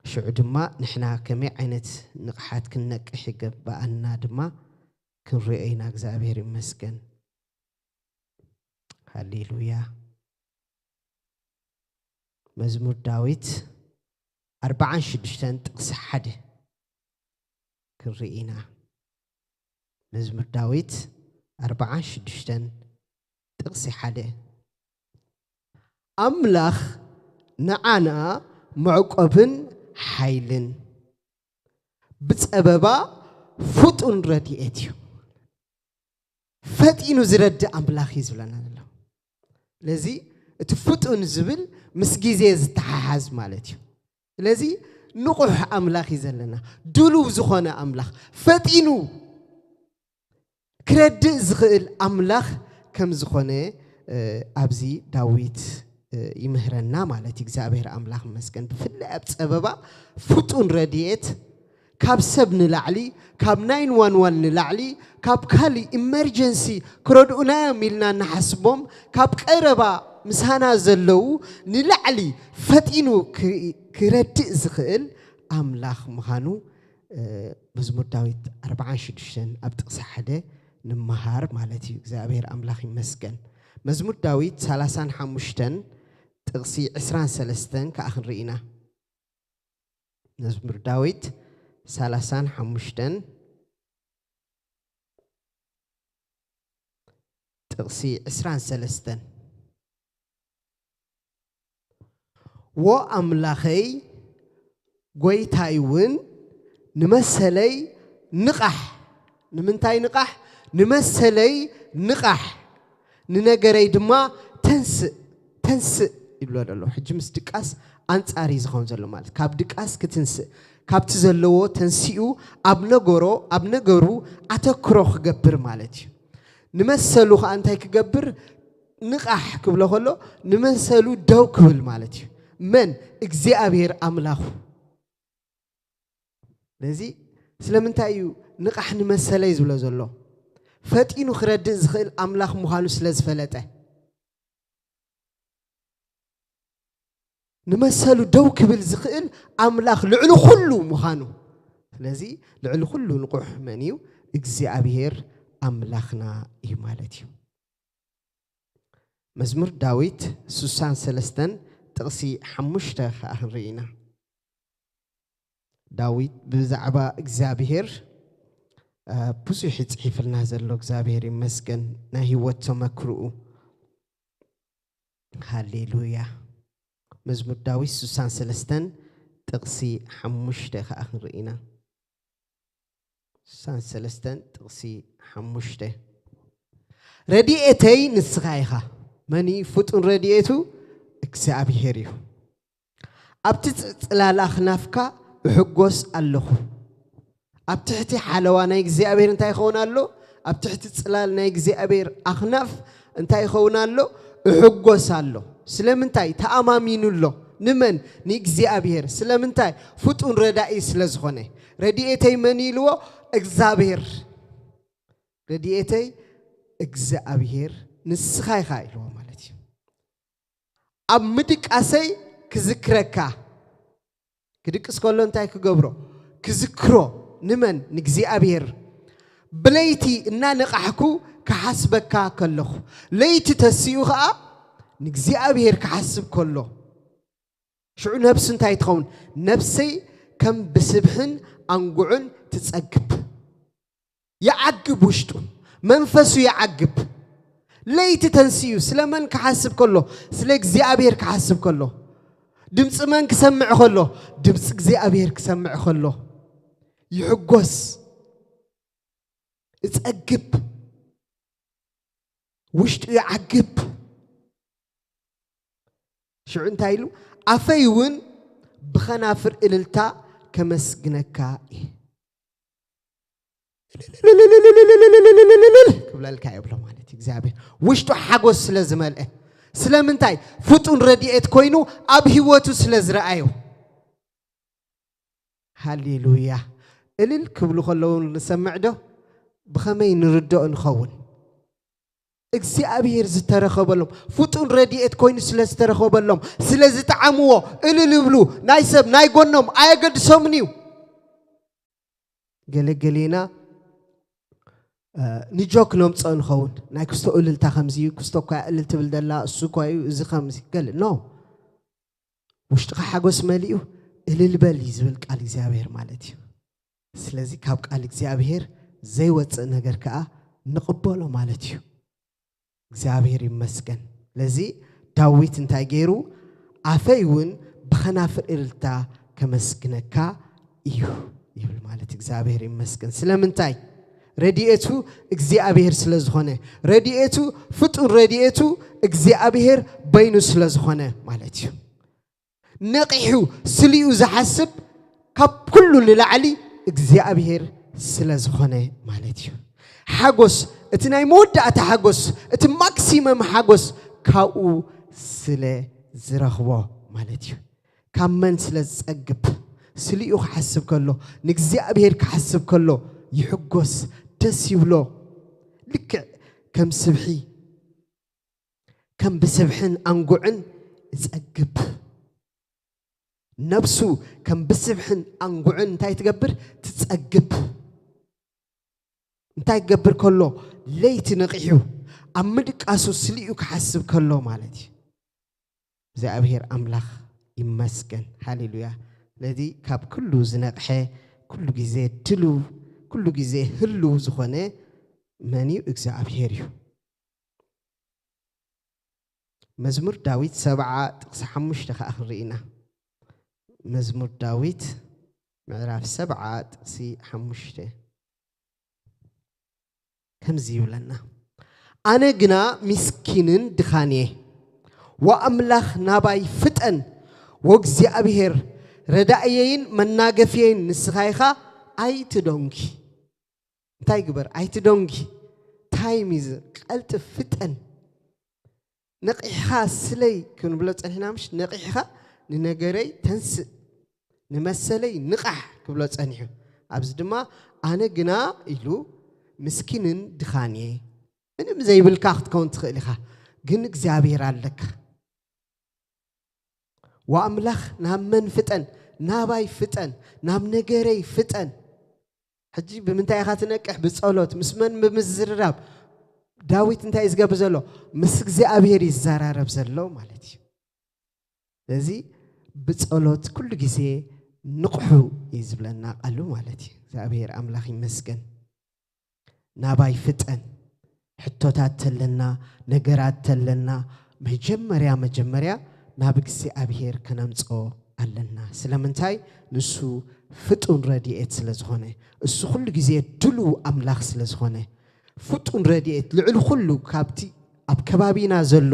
ሽዑ ድማ ንሕና ከመይ ዓይነት ንቕሓት ክንነቅሕ ይገባኣና ድማ ክንሪኦ ኢና። እግዚኣብሔር ይመስገን። ሃሌሉያ። መዝሙር ዳዊት ኣርባዓን ሽዱሽተን ጥቕሲ ሓደ ክንርኢ ኢና። መዝሙር ዳዊት ኣርባዓን ሽዱሽተን ጥቕሲ ሓደ። ኣምላኽ ንዓና መዕቆብን ሓይልን፣ ብጸበባ ፍጡን ረድኤት እዩ። ፈጢኑ ዝረድእ ኣምላኽ እዩ ዝብለና ዘሎ። ስለዚ እቲ ፍጡን ዝብል ምስ ግዜ ዝተሓሓዝ ማለት እዩ። ስለዚ ንቑሕ ኣምላኽ እዩ ዘለና፣ ድሉው ዝኾነ ኣምላኽ፣ ፈጢኑ ክረድእ ዝኽእል ኣምላኽ ከም ዝኾነ፣ እ፣ ኣብዚ ዳዊት፣ እ፣ ይምህረና ማለት እዩ። እግዚኣብሔር ኣምላኽ ይመስገን። ብፍላይ ኣብ ጸበባ ፍጡን ረድኤት፣ ካብ ሰብ ንላዕሊ፣ ካብ ናይን ዋን ዋን ንላዕሊ፣ ካብ ካልእ ኢመርጀንሲ ክረድኡና እዮም ኢልና እንሓስቦም፣ ካብ ቀረባ ምሳና ዘለዉ ንላዕሊ ፈጢኑ ክ-፣ ክረድእ ዝኽእል ኣምላኽ ምዃኑ መዝሙር ዳዊት ኣርባዓን ሽዱሽተን ኣብ ጥቕሲ ሓደ ንመሃር ማለት እዩ። እግዚኣብሔር ኣምላኽ ይመስገን። መዝሙር ዳዊት ሰላሳን ሓሙሽተን ጥቕሲ ዕስራን ሰለስተን ከዓ ክንርኢ ኢና። መዝሙር ዳዊት ሰላሳን ሓሙሽተን ጥቕሲ ዕስራን ሰለስተን። ዎ ኣምላኸይ፣ ጎይታይ እውን ንመሰለይ ንቓሕ። ንምንታይ ንቓሕ? ንመሰለይ ንቓሕ፣ ንነገረይ ድማ ተንስእ፣ ተንስእ ይብሎ ዘሎ። ሕጂ ምስ ድቃስ ኣንጻር እዩ ዝኸውን ዘሎ ማለት፣ ካብ ድቃስ ክትንስእ፣ ካብቲ ዘለዎ ተንሲኡ ኣብ ነገሮ፣ ኣብ ነገሩ ኣተክሮ ክገብር ማለት እዩ። ንመሰሉ ከዓ እንታይ ክገብር? ንቓሕ ክብሎ ከሎ ንመሰሉ ደው ክብል ማለት እዩ። መን? እግዚኣብሔር ኣምላኹ። ስለዚ ስለምንታይ እዩ ንቓሕ ንመሰለይ ዝብሎ ዘሎ? ፈጢኑ ክረድእ ዝኽእል ኣምላኽ ምዃኑ ስለ ዝፈለጠ። ንመሰሉ ደው ክብል ዝኽእል ኣምላኽ ልዕሊ ኩሉ ምዃኑ። ስለዚ ልዕሊ ኩሉ ንቑሕ መን እዩ? እግዚኣብሔር ኣምላኽና እዩ ማለት እዩ። መዝሙር ዳዊት ስሳን ሰለስተን ጥቕሲ ሓሙሽተ ከዓ ክንርኢ ኢና። ዳዊት ብዛዕባ እግዚኣብሔር ብዙሕ ይፅሒፍልና ዘሎ፣ እግዚኣብሔር ይመስገን፣ ናይ ህይወት ተመክርኡ። ሃሌሉያ። መዝሙር ዳዊት ስሳን ሰለስተን ጥቕሲ ሓሙሽተ ከዓ ክንርኢ ኢና። ስሳን ሰለስተን ጥቕሲ ሓሙሽተ። ረድኤተይ ንስኻ ኢኻ። መን እዩ ፍጡን ረድኤቱ? እግዚኣብሔር እዩ። ኣብቲ ጽ- ጽላል ኣኽናፍካ እሕጎስ ኣለኹ። ኣብ ትሕቲ ሓለዋ ናይ እግዚኣብሔር እንታይ ይኸውን ኣሎ? ኣብ ትሕቲ ጽላል ናይ እግዚኣብሔር ኣኽናፍ እንታይ ይኸውን ኣሎ? እሕጎስ ኣሎ። ስለምንታይ? ተኣማሚኑ ኣሎ። ንመን? ንእግዚኣብሔር። ስለምንታይ? ፍጡን ረዳኢ ስለ ዝኾነ። ረድኤተይ መን ኢልዎ? እግዚኣብሔር። ረድኤተይ እግዚኣብሔር ንስኻ ኢኻ ኢልዎ ማለት እዩ። ኣብ ምድቃሰይ ክዝክረካ። ክድቅስ ከሎ እንታይ ክገብሮ? ክዝክሮ። ንመን? ንእግዚኣብሔር። ብለይቲ እናነቓሕኩ ክሓስበካ ከለኹ፣ ለይቲ ተሲኡ ኸዓ ንእግዚኣብሔር ክሓስብ ከሎ፣ ሽዑ ነብሱ እንታይ ትኸውን? ነብሰይ ከም ብስብሕን ኣንጉዕን ትጸግብ። ይዓግብ፣ ውሽጡ መንፈሱ ይዓግብ። ለይቲ ተንስኡ ስለመን ክሓስብ ከሎ? ስለ እግዚኣብሔር ክሓስብ ከሎ። ድምፂ መን ክሰምዕ ከሎ? ድምፂ እግዚኣብሔር ክሰምዕ ከሎ ይሕጎስ፣ እጸግብ፣ ውሽጡ ይዓግብ። ሽዑ እንታይ ኢሉ? ኣፈይ እውን ብኸናፍር እልልታ ከመስግነካ እየ። ክብለልካ እየ ብሎ ማለት እዩ እግዚኣብሔር። ውሽጡ ሓጎስ ስለ ዝመልአ። ስለምንታይ? ፍጡን ረድኤት ኮይኑ ኣብ ህይወቱ ስለ ዝረኣዮ። ሃሌሉያ። እልል ክብሉ ከለዉ ንሰምዕ ዶ? ብኸመይ ንርድኦ ንኸውን? እግዚኣብሔር ዝተረኸበሎም፣ ፍጡን ረድኤት ኮይኑ ስለ ዝተረኸበሎም፣ ስለ ዝጠዓምዎ እልል ይብሉ። ናይ ሰብ ናይ ጎኖም ኣየገድሶምን እዩ። ገለገሌና ንጆክ ነምፅኦ ንኸውን። ናይ ክስቶ እልልታ ከምዚ እዩ፣ ክስቶ እኳ እልል ትብል ዘላ፣ እሱ እኳ እዩ፣ እዚ ከምዚ ገለ ኖ። ውሽጥኻ ሓጎስ መሊኡ እልል በል እዩ ዝብል ቃል እግዚኣብሔር ማለት እዩ። ስለዚ ካብ ቃል እግዚኣብሔር ዘይወፅእ ነገር ከዓ ንቕበሎ ማለት እዩ። እግዚኣብሔር ይመስገን። ስለዚ ዳዊት እንታይ ገይሩ? ኣፈይ እውን ብኸናፍር እልልታ ከመስግነካ እዩ ይብል ማለት። እግዚኣብሔር ይመስገን። ስለምንታይ? ረድኤቱ እግዚኣብሔር ስለ ዝኾነ፣ ረድኤቱ ፍጡር፣ ረድኤቱ እግዚኣብሔር በይኑ ስለ ዝኾነ ማለት እዩ። ነቒሑ ስሊኡ ዝሓስብ ካብ ኩሉ ንላዕሊ እግዚኣብሔር ስለ ዝኾነ ማለት እዩ። ሓጎስ፣ እቲ ናይ መወዳእታ ሓጎስ፣ እቲ ማክሲመም ሓጎስ ካብኡ ስለ ዝረኽቦ ማለት እዩ። ካብ መን ስለ ዝጸግብ? ስሊኡ ክሓስብ ከሎ፣ ንእግዚኣብሔር ክሓስብ ከሎ ይሕጎስ፣ ደስ ይብሎ። ልክዕ ከም ስብሒ፣ ከም ብስብሕን ኣንጉዕን እጸግብ። ነብሱ ከም ብስብሕን ኣንጉዕን እንታይ ትገብር? ትጸግብ። እንታይ ክገብር ከሎ? ለይቲ ነቒሑ ኣብ ምድቃሱ ስሊኡ ክሓስብ ከሎ ማለት እዩ። እግዚኣብሔር ኣምላኽ ይመስገን። ሃሌሉያ። ስለዚ ካብ ኩሉ ዝነቕሐ፣ ኩሉ ግዜ ድሉ፣ ኩሉ ግዜ ህሉ ዝኾነ መን እዩ? እግዚኣብሔር እዩ። መዝሙር ዳዊት ሰብዓ ጥቕሲ ሓሙሽተ ከኣ ክንርኢ ኢና። መዝሙር ዳዊት ምዕራፍ ሰብዓ ጥቕሲ ሓሙሽተ ከምዚ ይብለና፣ ኣነ ግና ምስኪንን ድኻን እየ፣ ወኣምላኽ ናባይ ፍጠን፣ ወእግዚኣብሔር ረዳእየይን መናገፍየይን ንስኻ ኢኻ፣ ኣይትደንጊ። እንታይ ግበር? ኣይትደንጊ። ታይም እዩ፣ ቀልጥፍ፣ ፍጠን። ነቒሕኻ ስለይ ክንብሎ ጸኒሕና፣ ምሽ ነቒሕኻ ንነገረይ ተንስእ፣ ንመሰለይ ንቓሕ ክብሎ ጸኒሑ። ኣብዚ ድማ ኣነ ግና ኢሉ ምስኪንን ድኻን እየ። ምንም ዘይብልካ ክትከውን ትኽእል ኢኻ፣ ግን እግዚኣብሔር ኣለካ። ወኣምላኽ ናብ መን ፍጠን? ናባይ ፍጠን፣ ናብ ነገረይ ፍጠን። ሕጂ ብምንታይ ኢኻ ትነቅሕ? ብጸሎት። ምስ መን ብምዝርራብ? ዳዊት እንታይ እዩ ዝገብር ዘሎ? ምስ እግዚኣብሔር ይዘራረብ ዘሎ ማለት እዩ። ስለዚ ብጸሎት ኩሉ ግዜ ንቕሑ እዩ ዝብለና ቃሉ ማለት እዩ። እግዚኣብሔር ኣምላኽ ይመስገን። ናባይ ፍጠን። ሕቶታት ተለና፣ ነገራት ተለና፣ መጀመርያ መጀመርያ ናብ እግዚኣብሔር ከነምጽኦ ኣለና። ስለምንታይ? ንሱ ፍጡን ረድኤት ስለ ዝኾነ፣ እሱ ኩሉ ግዜ ድሉው ኣምላኽ ስለ ዝኾነ፣ ፍጡን ረድኤት ልዕሊ ኩሉ ካብቲ ኣብ ከባቢና ዘሎ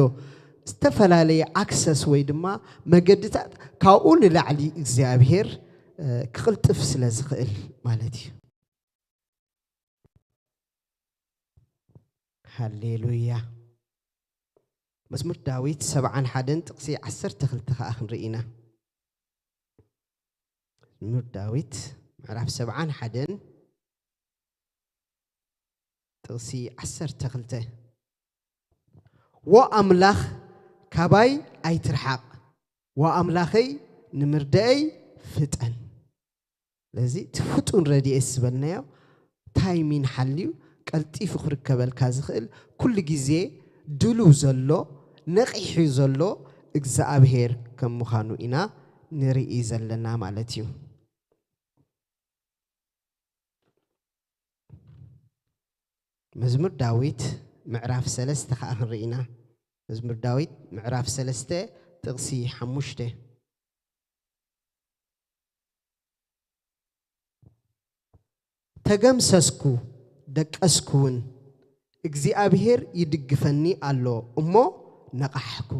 ዝተፈላለየ ኣክሰስ ወይ ድማ መገድታት ካብኡ ንላዕሊ እግዚኣብሔር፣ እ፣ ክቕልጥፍ ስለ ዝኽእል ማለት እዩ። ሃሌሉያ። መዝሙር ዳዊት ሰብዓን ሓደን ጥቕሲ ዓሰርተ ክልተ ከኣ ክንርኢ ኢና። መዝሙር ዳዊት ምዕራፍ ሰብዓን ሓደን ጥቕሲ ዓሰርተ ክልተ፣ "ዎ ኣምላኽ ካባይ ኣይትርሓቕ፣ ዎ ኣምላኸይ ንምርዳእይ ፍጠን።" ስለዚ እቲ ፍጡን ረድኤት ዝበልናዮ ታይሚን ሓልዩ ቀልጢፉ ክርከበልካ ዝኽእል ኩሉ ግዜ ድሉው ዘሎ ነቒሑ ዘሎ እግዚኣብሔር ከም ምዃኑ ኢና ንርኢ ዘለና ማለት እዩ። መዝሙር ዳዊት ምዕራፍ ሰለስተ ከኣ ክንርኢ ኢና። መዝሙር ዳዊት ምዕራፍ ሰለስተ ጥቕሲ ሓሙሽተ፣ "ተገምሰስኩ ደቀስኩ እውን፣ እግዚኣብሔር ይድግፈኒ ኣሎ እሞ ነቓሕኩ።"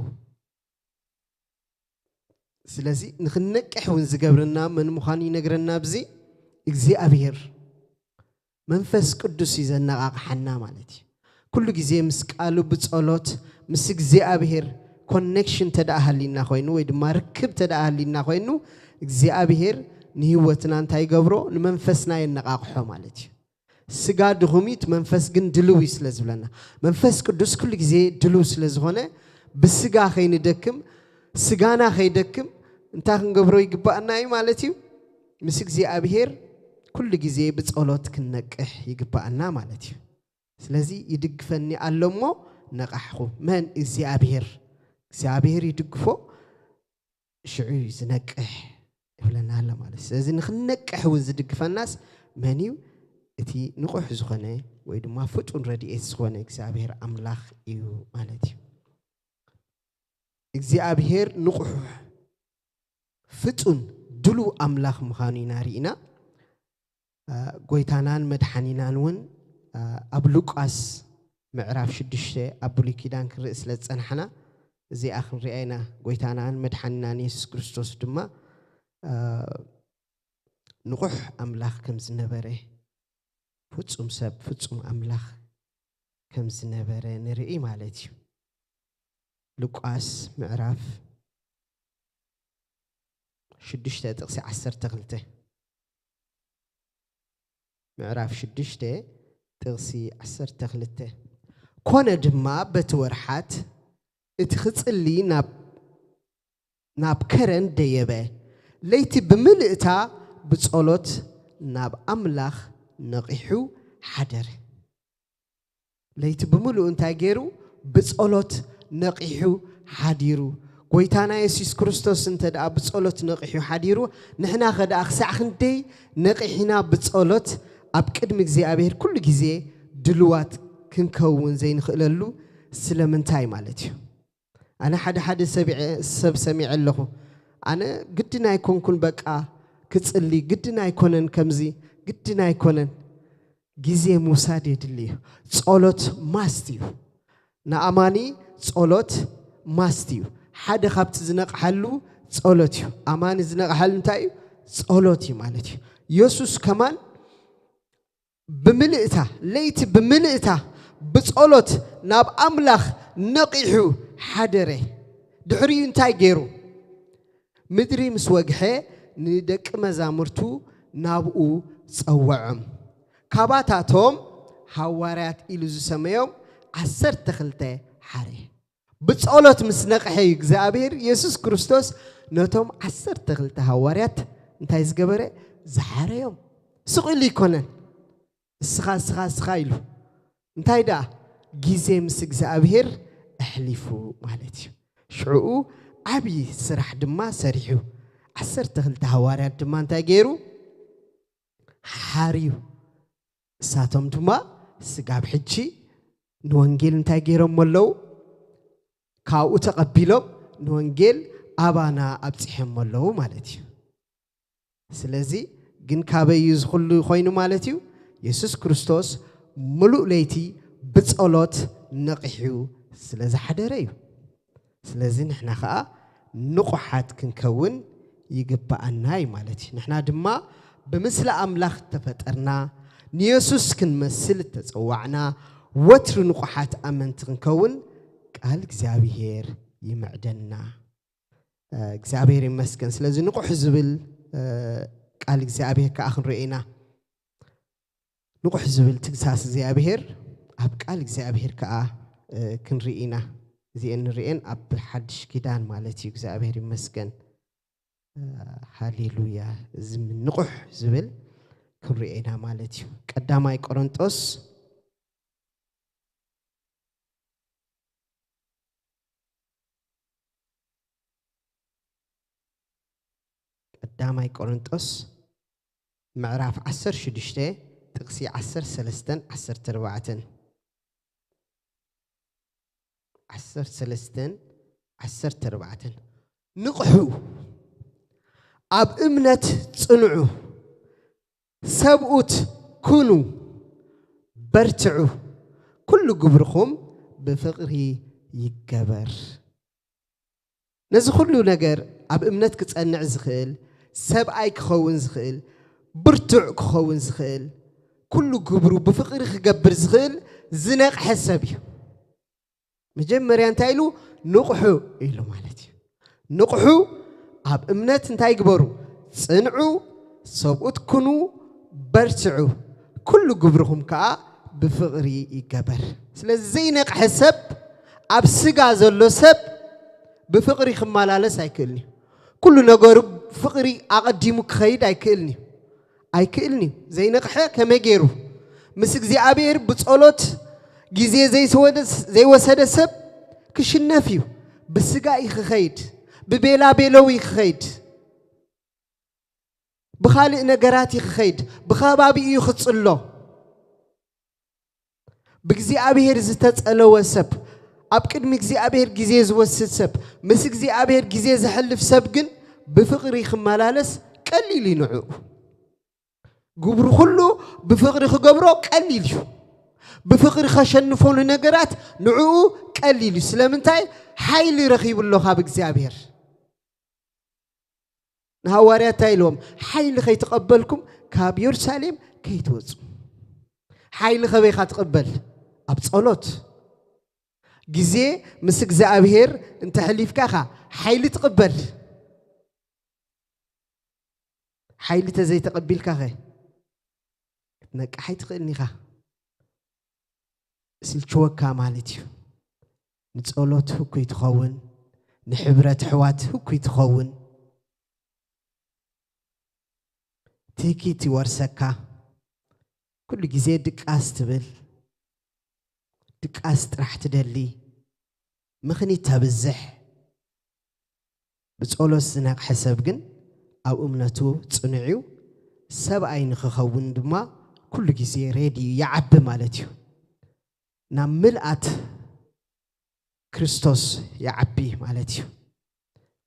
ስለዚ ንኽንነቅሕ እውን ዝገብረና መን ምዃኑ ይነግረና። ኣብዚ እግዚኣብሔር መንፈስ ቅዱስ እዩ ዘነቓቕሓና ማለት እዩ። ኩሉ ግዜ ምስ ቃሉ ብጸሎት ምስ እግዚኣብሔር ኮኔክሽን ተደኣ ሃሊና ኮይኑ ወይ ድማ ርክብ ተደኣ ሃሊና ኮይኑ እግዚኣብሔር ንህይወትና እንታይ ይገብሮ? ንመንፈስና የነቓቕሖ ማለት እዩ። ስጋ ድኹም እዩ፣ እቲ መንፈስ ግን ድልው እዩ ስለ ዝብለና፣ መንፈስ ቅዱስ ኩሉ ግዜ ድልው ስለ ዝኾነ፣ ብስጋ ከይንደክም፣ ስጋና ከይደክም እንታይ ክንገብሮ ይግባኣና እዩ ማለት እዩ? ምስ እግዚኣብሔር ኩሉ ግዜ ብጸሎት ክንነቅሕ ይግባኣና ማለት እዩ። ስለዚ ይድግፈኒ ኣሎ እሞ ነቃሕኹ። መን? እግዚኣብሔር። እግዚኣብሔር ይድግፎ። ሽዑ እዩ ዝነቅሕ ይብለና ኣሎ ማለት እዩ። ስለዚ ንኽንነቅሕ እውን ዝድግፈናስ መን እዩ? እቲ ንቑሕ ዝኾነ ወይ ድማ ፍጡን ረድኤት ዝኾነ እግዚኣብሔር ኣምላኽ እዩ ማለት እዩ። እግዚኣብሔር ንቑሕ፣ ፍጡን፣ ድሉው ኣምላኽ ምዃኑ ኢና ርኢና። እ፣ ጎይታናን መድሓኒናን እውን፣ እ፣ ኣብ ሉቃስ ምዕራፍ ሽዱሽተ ኣብ ብሉይ ኪዳን ክንርኢ ስለ ዝጸናሕና፣ እዚኣ ክንሪኣ ኢና። ጎይታናን መድሓኒናን የሱስ ክርስቶስ ድማ፣ እ፣ ንቑሕ ኣምላኽ ከም ዝነበረ፣ ፍጹም ሰብ፣ ፍጹም ኣምላኽ ከም ዝነበረ ንርኢ ማለት እዩ። ሉቃስ ምዕራፍ ሽዱሽተ ጥቕሲ ዓሰርተ ክልተ። ምዕራፍ ሽዱሽተ ጥቕሲ ዓሰርተ ክልተ። ኮነ ድማ በቲ ወርሓት እቲ ክጽሊ ናብ፣ ናብ ከረን ደየበ። ለይቲ ብምልእታ ብጸሎት ናብ ኣምላኽ ነቒሑ ሓደረ። ለይቲ ብምልኡ እንታይ ገይሩ? ብጸሎት ነቒሑ ሓዲሩ። ጎይታና የሱስ ክርስቶስ እንተ ደኣ ብጸሎት ነቒሑ ሓዲሩ፣ ንሕናኸ ደኣ ክሳዕ ክንደይ ነቒሕና ብጸሎት ኣብ ቅድሚ እግዚኣብሔር ኩሉ ግዜ ድልዋት ክንከውን ዘይንኽእለሉ ስለምንታይ ማለት እዩ? ኣነ ሓደ ሓደ ሰቢዐ-፣ ሰብ ሰሚዐ ኣለኹ። ኣነ ግድን ኣይኮንኩን በቃ ክጽሊ፣ ግድን ኣይኮነን ከምዚ፣ ግድን ኣይኮነን። ግዜ ምውሳድ የድሊ እዩ። ጸሎት ማስት እዩ። ንኣማኒ ጸሎት ማስት እዩ። ሓደ ካብቲ ዝነቕሓሉ ጸሎት እዩ። ኣማኒ ዝነቕሓሉ እንታይ እዩ? ጸሎት እዩ ማለት እዩ። የሱስ ከማን ብምልእታ፣ ለይቲ ብምልእታ ብጸሎት ናብ ኣምላኽ ነቒሑ ሓደረ። ድሕሪኡ እንታይ ገይሩ? ምድሪ ምስ ወግሐ ንደቂ መዛሙርቱ ናብኡ ጸወዖም። ካባታቶም ሃዋርያት ኢሉ ዝሰመዮም ዓሰርተ ክልተ ሓረ። ብጸሎት ምስ ነቕሐ እዩ እግዚኣብሔር የሱስ ክርስቶስ ነቶም ዓሰርተ ክልተ ሃዋርያት እንታይ ዝገበረ? ዝሓረዮም። ስቕ ኢሉ ኣይኮነን። እስኻ፣ እስኻ፣ እስኻ ኢሉ። እንታይ ደኣ? ግዜ ምስ እግዚኣብሔር ኣሕሊፉ ማለት እዩ። ሽዕኡ ዓብዪ ስራሕ ድማ ሰሪሑ። ዓሰርተ ክልተ ሃዋርያት ድማ እንታይ ገይሩ? ሓርዩ። እሳቶም ድማ ስጋብ ሕጂ ንወንጌል እንታይ ገይሮም ኣለዉ? ካብኡ ተቐቢሎም ንወንጌል ኣባና ኣብጺሖም ኣለዉ ማለት እዩ። ስለዚ ግን ካበይ እዩ እዚ ኩሉ ኮይኑ ማለት እዩ? የሱስ ክርስቶስ ምሉእ ለይቲ ብጸሎት ነቒሑ ስለ ዝሓደረ እዩ። ስለዚ ንሕና ኸኣ ንቑሓት ክንከውን ይግብኣና እዩ ማለት እዩ። ንሕና ድማ ብምስሊ ኣምላኽ እተፈጠርና፣ ንየሱስ ክንመስል እተጸዋዕና፣ ወትሩ ንቑሓት ኣመንቲ ክንከውን ቃል እግዚኣብሔር ይምዕደና። እ፣ እግዚኣብሔር ይመስገን። ስለዚ ንቑሕ ዝብል፣ እ፣ ቃል እግዚኣብሔር ከኣ ክንርኢ ኢና። ንቑሕ ዝብል ትግሳስ እግዚኣብሔር ኣብ ቃል እግዚኣብሔር ከኣ፣ እ፣ ክንርኢ ኢና። እዚኤን ንርእየን ኣብ ሓድሽ ኪዳን ማለት እዩ። እግዚኣብሔር ይመስገን። እ፣ ሃሌሉያ። እዚ ንቑሕ ዝብል ክንርእዮ ኢና ማለት እዩ። ቀዳማይ ቆሮንጦስ፣ ቀዳማይ ቆሮንጦስ ምዕራፍ ዓሰርተ ሽዱሽተ ጥቕሲ ዓሰርተ ሰለስተን ዓሰርተ ኣርባዕተን። ዓሰርተ ሰለስተን ዓሰርተ ኣርባዕተን። ንቕሑ፣ ኣብ እምነት ጽንዑ፣ ሰብኡት ኩኑ፣ በርትዑ፣ ኩሉ ግብርኹም ብፍቕሪ ይገበር። ነዚ ኩሉ ነገር ኣብ እምነት ክጸንዕ ዝኽእል፣ ሰብኣይ ክኸውን ዝኽእል፣ ብርቱዕ ክኸውን ዝኽእል፣ ኩሉ ግብሩ ብፍቕሪ ክገብር ዝኽእል ዝነቕሐ ሰብ እዩ። መጀመርያ እንታይ ኢሉ? ንቕሑ ኢሉ ማለት እዩ። ንቕሑ፣ ኣብ እምነት እንታይ ግበሩ? ጽንዑ፣ ሰብኡት ኩኑ፣ በርትዑ፣ ኩሉ ግብርኹም ከኣ ብፍቕሪ ይገበር። ስለዚ ዘይነቕሐ ሰብ፣ ኣብ ስጋ ዘሎ ሰብ ብፍቕሪ ክመላለስ ኣይክእልን እዩ። ኩሉ ነገሩ ፍቕሪ ኣቐዲሙ ክኸይድ ኣይክእልን እዩ። ኣይክእልን እዩ። ዘይነቕሐ ከመይ ገይሩ? ምስ እግዚኣብሔር ብጸሎት ግዜ ዘይስወደ-፣ ዘይወሰደ ሰብ ክሽነፍ እዩ። ብስጋ እዩ ክኸይድ፣ ብቤላ ቤለው እዩ ክኸይድ፣ ብኻልእ ነገራት እዩ ክኸይድ፣ ብኸባቢ እዩ ክጽሎ። ብእግዚኣብሔር ዝተጸለወ ሰብ፣ ኣብ ቅድሚ እግዚኣብሔር ግዜ ዝወስድ ሰብ፣ ምስ እግዚኣብሔር ግዜ ዘሕልፍ ሰብ ግን ብፍቕሪ ክመላለስ ቀሊል እዩ ንዕኡ። ግብሩ ኩሉ ብፍቕሪ ክገብሮ ቀሊል እዩ። ብፍቕሪ ከሸንፎ ንነገራት ንዕኡ ቀሊል እዩ። ስለምንታይ? ሓይሊ ረኺቡ ኣሎ ካብ እግዚኣብሔር። ንሃዋርያት እንታይ ኢልዎም? ሓይሊ ከይተቐበልኩም ካብ የሩሳሌም ከይትወጹ። ሓይሊ ከበይ ኢኻ ትቕበል? ኣብ ጸሎት። ግዜ ምስ እግዚኣብሔር እንተሕሊፍካ ኢኻ ሓይሊ ትቕበል። ሓይሊ ተዘይተቐቢልካ ኸ ክትነቅሕ ኣይትኽእልን ኢኻ። ስልችወካ ማለት እዩ። ንጸሎት ህኩይ ትኸውን፣ ንሕብረት ኣሕዋት ህኩይ ትኸውን። ትህኪት ይወርሰካ። ኩሉ ግዜ ድቃስ ትብል፣ ድቃስ ጥራሕ ትደሊ፣ ምኽኒት ተብዝሕ። ብጸሎት ዝነቕሐ ሰብ ግን ኣብ እምነቱ ጽኑዕ እዩ። ሰብኣይ ንኽኸውን ድማ ኩሉ ግዜ ሬዲ እዩ፣ ይዓቢ ማለት እዩ። ናብ ምልኣት ክርስቶስ ይዓቢ ማለት እዩ።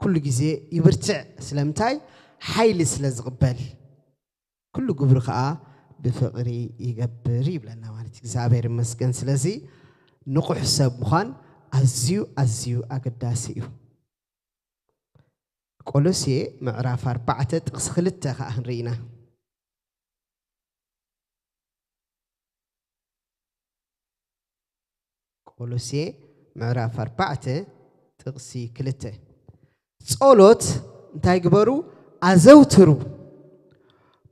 ኩሉ ግዜ ይብርትዕ። ስለምንታይ? ሓይሊ ስለ ዝቕበል። ኩሉ ግብሪ ኸዓ ብፍቕሪ ይገብር ይብለና ማለት እዩ። እግዚኣብሔር ይመስገን። ስለዚ ንቑሕ ሰብ ምዃን ኣዝዩ ኣዝዩ ኣገዳሲ እዩ። ቆሎሴ ምዕራፍ ኣርባዕተ ጥቕሲ ክልተ ኸዓ ክንርኢ ኢና። ቆሎሴ ምዕራፍ ኣርባዕተ ጥቕሲ ክልተ። ጸሎት እንታይ ግበሩ? ኣዘውትሩ።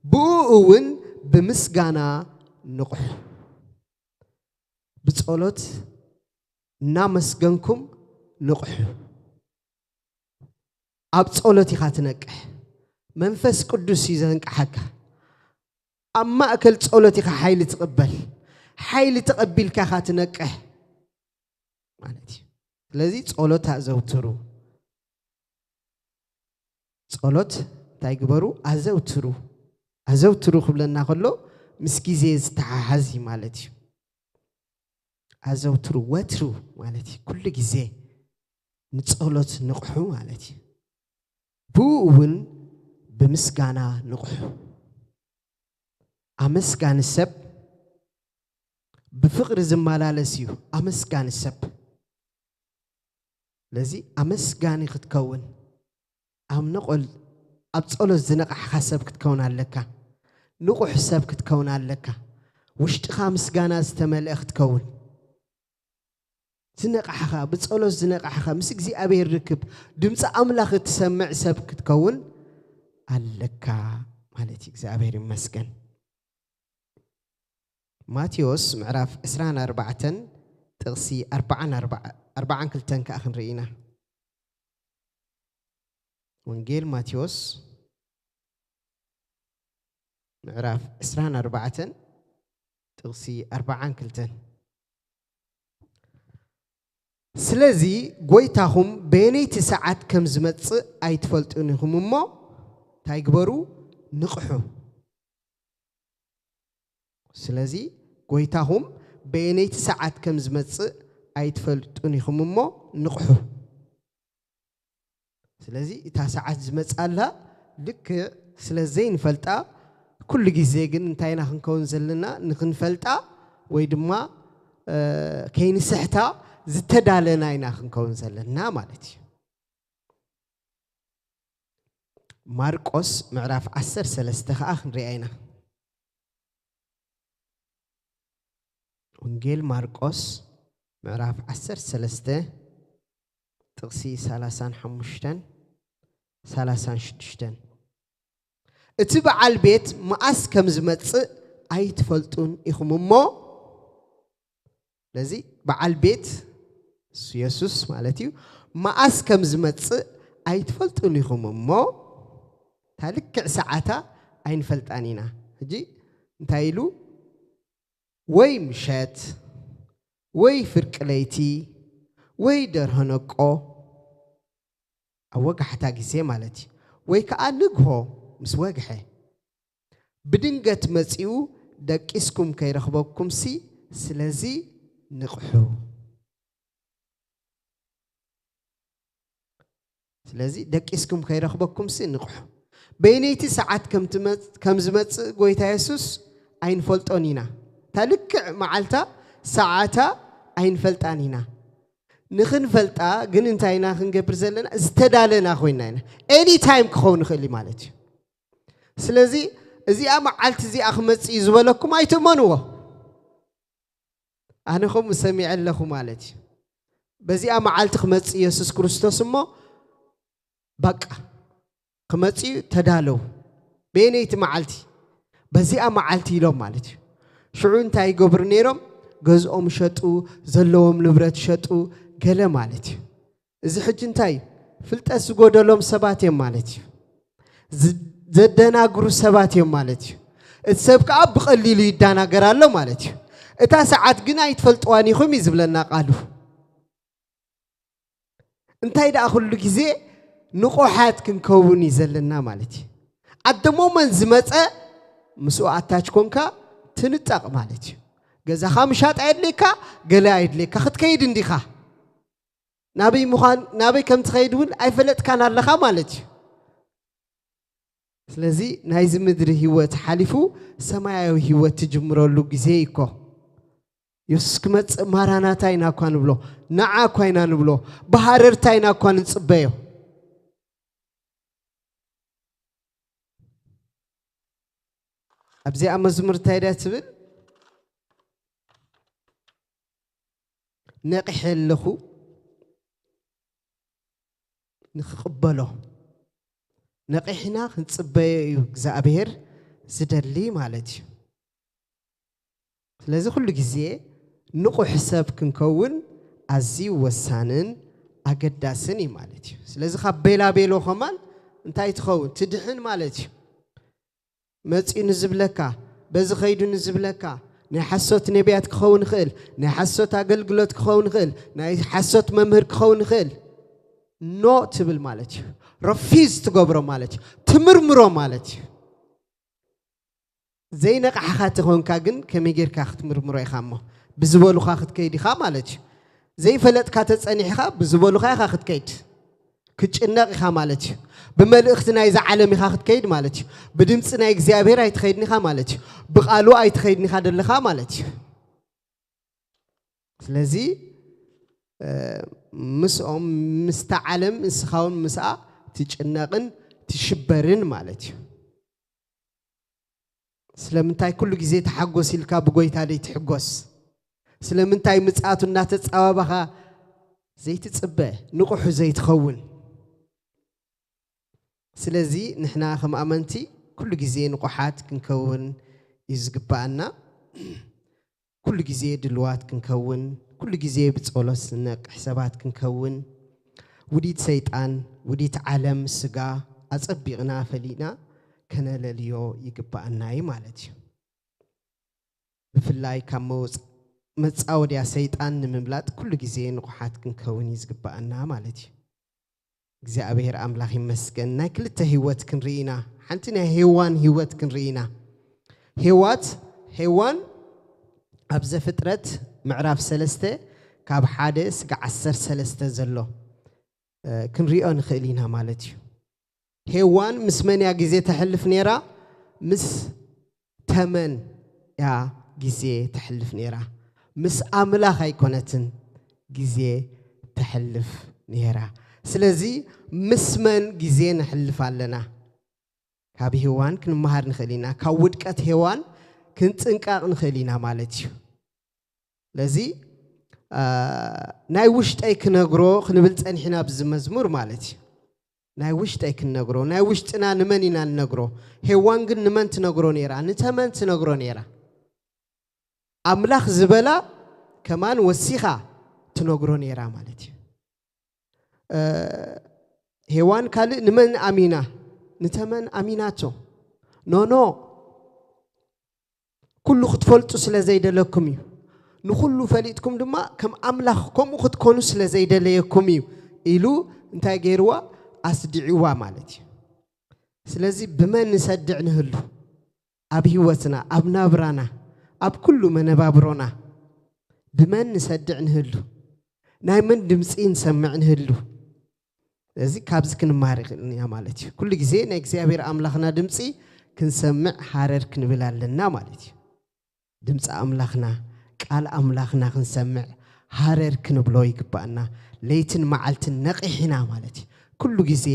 ብኡ እውን ብምስጋና ንቑሑ። ብጸሎት እናመስገንኩም ንቑሑ። ኣብ ጸሎት ኢኻ ትነቅሕ። መንፈስ ቅዱስ እዩ ዘንቅሓካ። ኣብ ማእከል ጸሎት ኢኻ ሓይሊ ትቕበል። ሓይሊ ተቐቢልካ ኢኻ ትነቅሕ ማለት እዩ። ስለዚ ጸሎት ኣዘውትሩ። ጸሎት እንታይ ግበሩ? ኣዘውትሩ። ኣዘውትሩ ክብለና ከሎ ምስ ግዜ ዝተሓሓዝ እዩ ማለት እዩ። ኣዘውትሩ፣ ወትሩ ማለት እዩ። ኩሉ ግዜ ንጸሎት ንቕሑ ማለት እዩ። ብኡ እውን ብምስጋና ንቕሑ። ኣመስጋኒ ሰብ ብፍቕሪ ዝመላለስ እዩ። ኣመስጋኒ ሰብ። ስለዚ ኣመስጋኒ ክትከውን፣ ኣብ ነቆል ኣብ ጸሎት ዝነቓሕኻ ሰብ ክትከውን ኣለካ። ንቑሕ ሰብ ክትከውን ኣለካ። ውሽጥኻ ምስጋና ዝተመልአ ክትከውን፣ ዝነቓሕኻ፣ ብጸሎት ዝነቓሕኻ፣ ምስ እግዚኣብሔር ርክብ፣ ድምፂ ኣምላኽ እትሰምዕ ሰብ ክትከውን ኣለካ ማለት እዩ። እግዚኣብሔር ይመስገን። ማቴዎስ ምዕራፍ ዕስራን ኣርባዕተን ጥቕሲ ኣርባዓን ኣርባዓ-፣ ኣርባዓን ክልተን ከኣ ክንርኢ ኢና። ወንጌል ማቴዎስ ምዕራፍ ዕስራን ኣርባዕተን ጥቕሲ ኣርባዓን ክልተን። ስለዚ ጐይታኹም በየነይቲ ሰዓት ከም ዝመጽእ ኣይትፈልጡን ኢኹም እሞ፣ እንታይ ግበሩ? ንቕሑ። ስለዚ ጐይታኹም በየነይቲ ሰዓት ከም ዝመጽእ ኣይትፈልጡን ኢኹም እሞ፣ ንቕሑ። ስለዚ እታ ሰዓት ዝመጽኣላ ልክዕ ስለ ዘይንፈልጣ፣ ኩሉ ግዜ ግን እንታይ ኢና ክንከውን ዘለና? ንኽንፈልጣ ወይ ድማ፣ እ፣ ከይንስሕታ ዝተዳለና ኢና ክንከውን ዘለና ማለት እዩ። ማርቆስ ምዕራፍ ዓሰርተ ሰለስተ ኸዓ ክንሪኣ ኢና። ወንጌል ማርቆስ ምዕራፍ ዓሰርተ ሰለስተ ጥቕሲ ሰላሳን ሓሙሽተን ሰላሳን ሽዱሽተን። እቲ በዓል ቤት መኣስ ከም ዝመጽእ ኣይትፈልጡን ኢኹም እሞ፣ ነዚ በዓል ቤት፣ እሱ የሱስ ማለት እዩ፣ መኣስ ከም ዝመጽእ ኣይትፈልጡን ኢኹም እሞ፣ እታ ልክዕ ሰዓታ ኣይንፈልጣን ኢና። ሕጂ እንታይ ኢሉ? ወይ ምሸት፣ ወይ ፍርቂ ለይቲ፣ ወይ ደርሆ ነቆ፣ ኣብ ወጋሕታ ግዜ ማለት እዩ። ወይ ከኣ ንግሆ ምስ ወግሐ፣ ብድንገት መጺኡ ደቂስኩም ከይረኽበኩምሲ፣ ስለዚ ንቕሑ። ስለዚ ደቂስኩም ከይረኽበኩምሲ ንቕሑ። በይነይቲ ሰዓት ከም ትመጽ-፣ ከም ዝመጽእ ጐይታ የሱስ ኣይንፈልጦን ኢና። እታ ልክዕ መዓልታ፣ ሰዓታ ኣይንፈልጣን ኢና። ንኽንፈልጣ ግን እንታይ ኢና ክንገብር ዘለና? ዝተዳለና ኮይና ኢና። ኤኒ ታይም ክኸውን ይኽእል እዩ ማለት እዩ። ስለዚ እዚኣ መዓልቲ እዚኣ ክመጽእ እዩ ዝበለኩም ኣይትእመንዎ። ኣነ ከምኡ ሰሚዐ ኣለኹ ማለት እዩ። በዚኣ መዓልቲ ክመጽእ ኢየሱስ ክርስቶስ እሞ በቃ ክመጽእ እዩ፣ ተዳለው። በየነይቲ መዓልቲ? በዚኣ መዓልቲ ኢሎም ማለት እዩ። ሽዑ እንታይ ይገብሩ ነይሮም? ገዝኦም ሸጡ፣ ዘለዎም ንብረት ሸጡ፣ ገለ ማለት እዩ። እዚ ሕጂ እንታይ እዩ? ፍልጠት ዝጎደሎም ሰባት እዮም ማለት እዩ። ዝ-፣ ዘደናግሩ ሰባት እዮም ማለት እዩ። እቲ ሰብ ከዓ ብቐሊሉ ይደናገር ኣሎ ማለት እዩ። እታ ሰዓት ግን ኣይትፈልጥዋን ኢኹም እዩ ዝብለና ቃሉ። እንታይ ደኣ ኩሉ ግዜ ንቑሓት ክንከውን እዩ ዘለና ማለት እዩ። ኣደሞመን ዝመፀ ምስኡ ኣታች ኮንካ ትንጠቕ ማለት እዩ። ገዛኻ ምሻጥ ኣየድልየካ፣ ገለ ኣየድልየካ፣ ክትከይድ እንዲኻ። ናበይ ምዃን ናበይ ከም ትኸይድ እውን ኣይፈለጥካን ኣለኻ ማለት እዩ። ስለዚ ናይዚ ምድሪ ህይወት ሓሊፉ ሰማያዊ ህይወት ትጅምረሉ ግዜ እዩ እኮ። የሱስ ክመጽእ ማራናታ ኢና እኳ ንብሎ፣ ንዓ እኳ ኢና ንብሎ፣ ብሃረርታ ኢና እኳ ንጽበዮ። ኣብዚኣ መዝሙር እንታይ ድያ ትብል? ነቒሐ ኣለኹ ንኽቕበሎ። ነቒሕና ክንጽበዮ እዩ እግዚኣብሔር ዝደሊ ማለት እዩ። ስለዚ ኩሉ ግዜ ንቑሕ ሰብ ክንከውን ኣዝዩ ወሳንን ኣገዳስን እዩ ማለት እዩ። ስለዚ ካብ ቤላቤሎ ከማን እንታይ ትኸውን? ትድሕን ማለት እዩ። መጺኡ ንዝብለካ፣ በዚ ኸይዱ ንዝብለካ፣ ናይ ሓሶት ነቢያት ክኸውን ይኽእል፣ ናይ ሓሶት ኣገልግሎት ክኸውን ይኽእል፣ ናይ ሓሶት መምህር ክኸውን ይኽእል። ኖ ትብል ማለት እዩ። ረፊዝ ትገብሮ ማለት እዩ። ትምርምሮ ማለት እዩ። ዘይነቕሓኻ ተኾንካ ግን ከመይ ጌርካ ክትምርምሮ ኢኻ እሞ? ብዝበሉኻ ክትከይድ ኢኻ ማለት እዩ። ዘይፈለጥካ ተጸኒሕኻ ብዝበሉኻ ኢኻ ክትከይድ። ክትጭነቕ ኢኻ ማለት እዩ። ብመልእኽቲ ናይዛ ዓለም ኢኻ ክትከይድ ማለት እዩ። ብድምፂ ናይ እግዚኣብሔር ኣይትኸይድን ኢኻ ማለት እዩ። ብቓሉ ኣይትኸይድን ኢኻ ደለኻ ማለት እዩ። ስለዚ፣ እ፣ ምስኦም፣ ምስታ ዓለም፣ ንስኻ እውን ምስኣ ትጭነቕን ትሽበርን ማለት እዩ። ስለምንታይ ኩሉ ግዜ ተሓጎስ ኢልካ ብጎይታ ዘይትሕጎስ? ስለምንታይ ምጽኣቱ እናተጻባባኻ ዘይትጽበ፣ ንቑሑ ዘይትኸውን? ስለዚ ንሕና ከም ኣመንቲ ኩሉ ግዜ ንቑሓት ክንከውን እዩ ዝግባኣና። ኩሉ ግዜ ድልዋት ክንከውን፣ ኩሉ ግዜ ብጸሎት ዝነቅሕ ሰባት ክንከውን፣ ውዲት ሰይጣን፣ ውዲት ዓለም፣ ስጋ ኣጸቢቕና ፈሊና ከነለልዮ ይግባኣና እዩ ማለት እዩ። ብፍላይ ካብ መውጽ-፣ መጻወድያ ሰይጣን ንምምላጥ ኩሉ ግዜ ንቑሓት ክንከውን እዩ ዝግባኣና ማለት እዩ። እግዚኣብሔር ኣምላኽ ይመስገን። ናይ ክልተ ህይወት ክንርኢ ኢና። ሓንቲ ናይ ሄዋን ህይወት ክንርኢ ኢና። ሄዋት-፣ ሄዋን ኣብ ዘፍጥረት ምዕራፍ ሰለስተ ካብ ሓደ እስከ ዓሰርተ ሰለስተ ዘሎ፣ እ፣ ክንሪኦ ንኽእል ኢና ማለት እዩ። ሄዋን ምስ መን እያ ግዜ ተሕልፍ ነይራ? ምስ ተመን እያ ግዜ ተሕልፍ ነይራ። ምስ ኣምላኽ ኣይኮነትን ግዜ ተሕልፍ ነይራ። ስለዚ ምስ መን ግዜ ነሕልፍ ኣለና? ካብ ሄዋን ክንመሃር ንኽእል ኢና። ካብ ውድቀት ሄዋን ክንጥንቀቕ ንኽእል ኢና ማለት እዩ። ስለዚ፣ አ፣ ናይ ውሽጠይ ክነግሮ ክንብል ጸኒሕና ኣብዚ መዝሙር ማለት እዩ። ናይ ውሽጠይ ክንነግሮ፣ ናይ ውሽጥና ንመን ኢና ንነግሮ? ሄዋን ግን ንመን ትነግሮ ነይራ? ንተመን ትነግሮ ነይራ። ኣምላኽ ዝበላ ከማን ወሲኻ ትነግሮ ነይራ ማለት እዩ። እ፣ ሄዋን ካልእ ንመን ኣሚና? ንተመን ኣሚናቶ። ኖ፣ ኖ፣ ኩሉ ክትፈልጡ ስለ ዘይደለኩም እዩ። ንኹሉ ፈሊጥኩም ድማ ከም ኣምላኽ ከምኡ ክትኮኑ ስለ ዘይደለየኩም እዩ ኢሉ እንታይ ገይርዋ? ኣስዲዕዋ ማለት እዩ። ስለዚ ብመን ንሰድዕ ንህሉ? ኣብ ህይወትና፣ ኣብ ናብራና፣ ኣብ ኩሉ መነባብሮና ብመን ንሰድዕ ንህሉ? ናይ መን ድምፂ ንሰምዕ ንህሉ? እዚ ካብዚ ክንማር ይኽእል ኢና ማለት እዩ። ኩሉ ግዜ ናይ እግዚኣብሔር ኣምላኽና ድምፂ ክንሰምዕ ሃረር ክንብል ኣለና ማለት እዩ። ድምፂ ኣምላኽና፣ ቃል ኣምላኽና ክንሰምዕ ሃረር ክንብሎ ይግባኣና። ለይትን መዓልትን ነቒሕና ማለት እዩ። ኩሉ ግዜ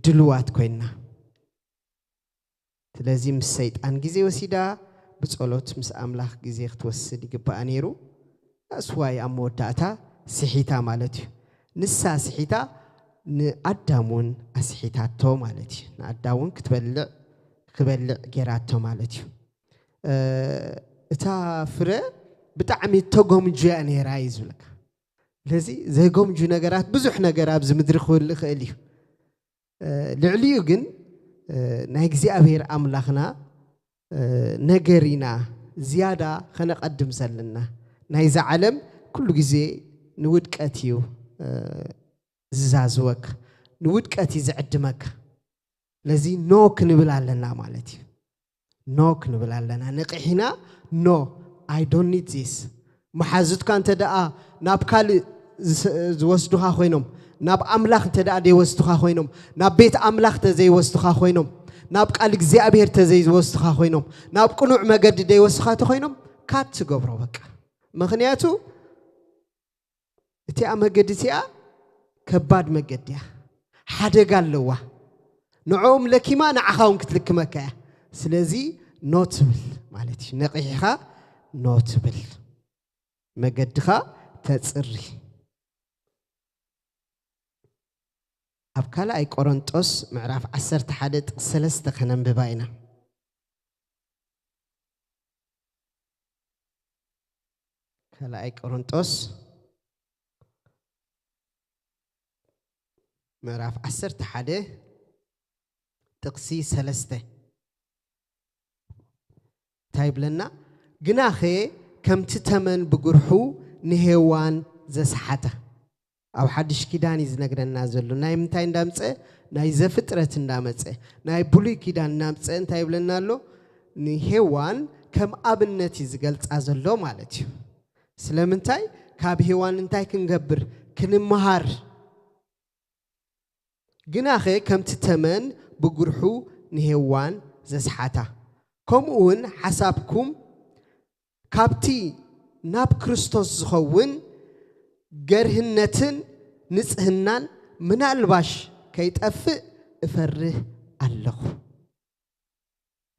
ድልዋት ኮይንና። ስለዚ ምስ ሰይጣን ግዜ ወሲዳ፣ ብጸሎት ምስ ኣምላኽ ግዜ ክትወስድ ይግባኣ ነይሩ። That's why ኣብ መወዳእታ ስሒታ ማለት እዩ። ንሳ ስሒታ፣ ንኣዳም እውን ኣስሒታቶ ማለት እዩ። ንኣዳም እውን ክትበልዕ፣ ክበልዕ ጌራቶ ማለት እዩ። እ፣ እታ ፍረ ብጣዕሚ ተጎምጁያ ነይራ እዩ ዝብለካ። ስለዚ ዘጎምጁ ነገራት፣ ብዙሕ ነገር ኣብዚ ምድሪ ክህሉ ይኽእል እዩ። እ፣ ልዕሊኡ ግን እ፣ ናይ እግዚኣብሔር ኣምላኽና እ፣ ነገር ኢና ዝያዳ ኸነቐድም ዘለና። ናይዛ ዓለም ኩሉ ግዜ ንውድቀት እዩ፣ እ፣ ዝዛዝወካ፣ ንውድቀት እዩ ዝዕድመካ። ስለዚ ኖ ክንብል ኣለና ማለት እዩ። ኖ ክንብል ኣለና። ነቒሕና ኖ፣ I don't need this። መሓዙትካ እንተ ደኣ ናብ ካልእ ዝስ-፣ ዝወስዱኻ ኮይኖም፣ ናብ ኣምላኽ እንተ ደኣ ዘይወስዱኻ ኮይኖም፣ ናብ ቤት ኣምላኽ እንተ ዘይወስዱኻ ኮይኖም፣ ናብ ቃል እግዚኣብሔር እንተ ዘይወስዱኻ ኮይኖም፣ ናብ ቅኑዕ መገዲ ዘይወስኻ እንተ ኮይኖም፣ ካት ትገብሮ በቃ። ምኽንያቱ እቲኣ መገዲ እቲኣ ከባድ መገዲ እያ። ሓደጋ ኣለዋ። ንዕኦም ለኪማ ንዓኻ እውን ክትልክመካ እያ። ስለዚ ኖ ትብል ማለት እዩ። ነቒሕኻ ኖ ትብል። መገድኻ ተጽሪ። ኣብ ካልኣይ ቆሮንጦስ ምዕራፍ ዓሰርተ ሓደ ጥቕሲ ሰለስተ ከነንብባ ኢና። ካልኣይ ቆሮንጦስ ምዕራፍ ዓሰርተ ሓደ ጥቕሲ ሰለስተ እንታይ ይብለና? ግናኸ ከምቲ ተመን ብጉርሑ ንሄዋን ዘስሓታ። ኣብ ሓድሽ ኪዳን እዩ ዝነግረና ዘሎ። ናይ ምንታይ እንዳምፀ? ናይ ዘፍጥረት እንዳመፀ። ናይ ብሉይ ኪዳን እንዳምፀ እንታይ ይብለና ኣሎ? ንሄዋን ከም ኣብነት እዩ ዝገልፃ ዘሎ ማለት እዩ። ስለምንታይ? ካብ ሄዋን እንታይ ክንገብር? ክንመሃር። ግናኸ ከምቲ ተመን ብጉርሑ ንሄዋን ዘስሓታ፣ ከምኡ እውን ሓሳብኩም ካብቲ ናብ ክርስቶስ ዝኸውን ገርህነትን ንጽህናን ምናልባሽ ከይጠፍእ እፈርህ ኣለኹ።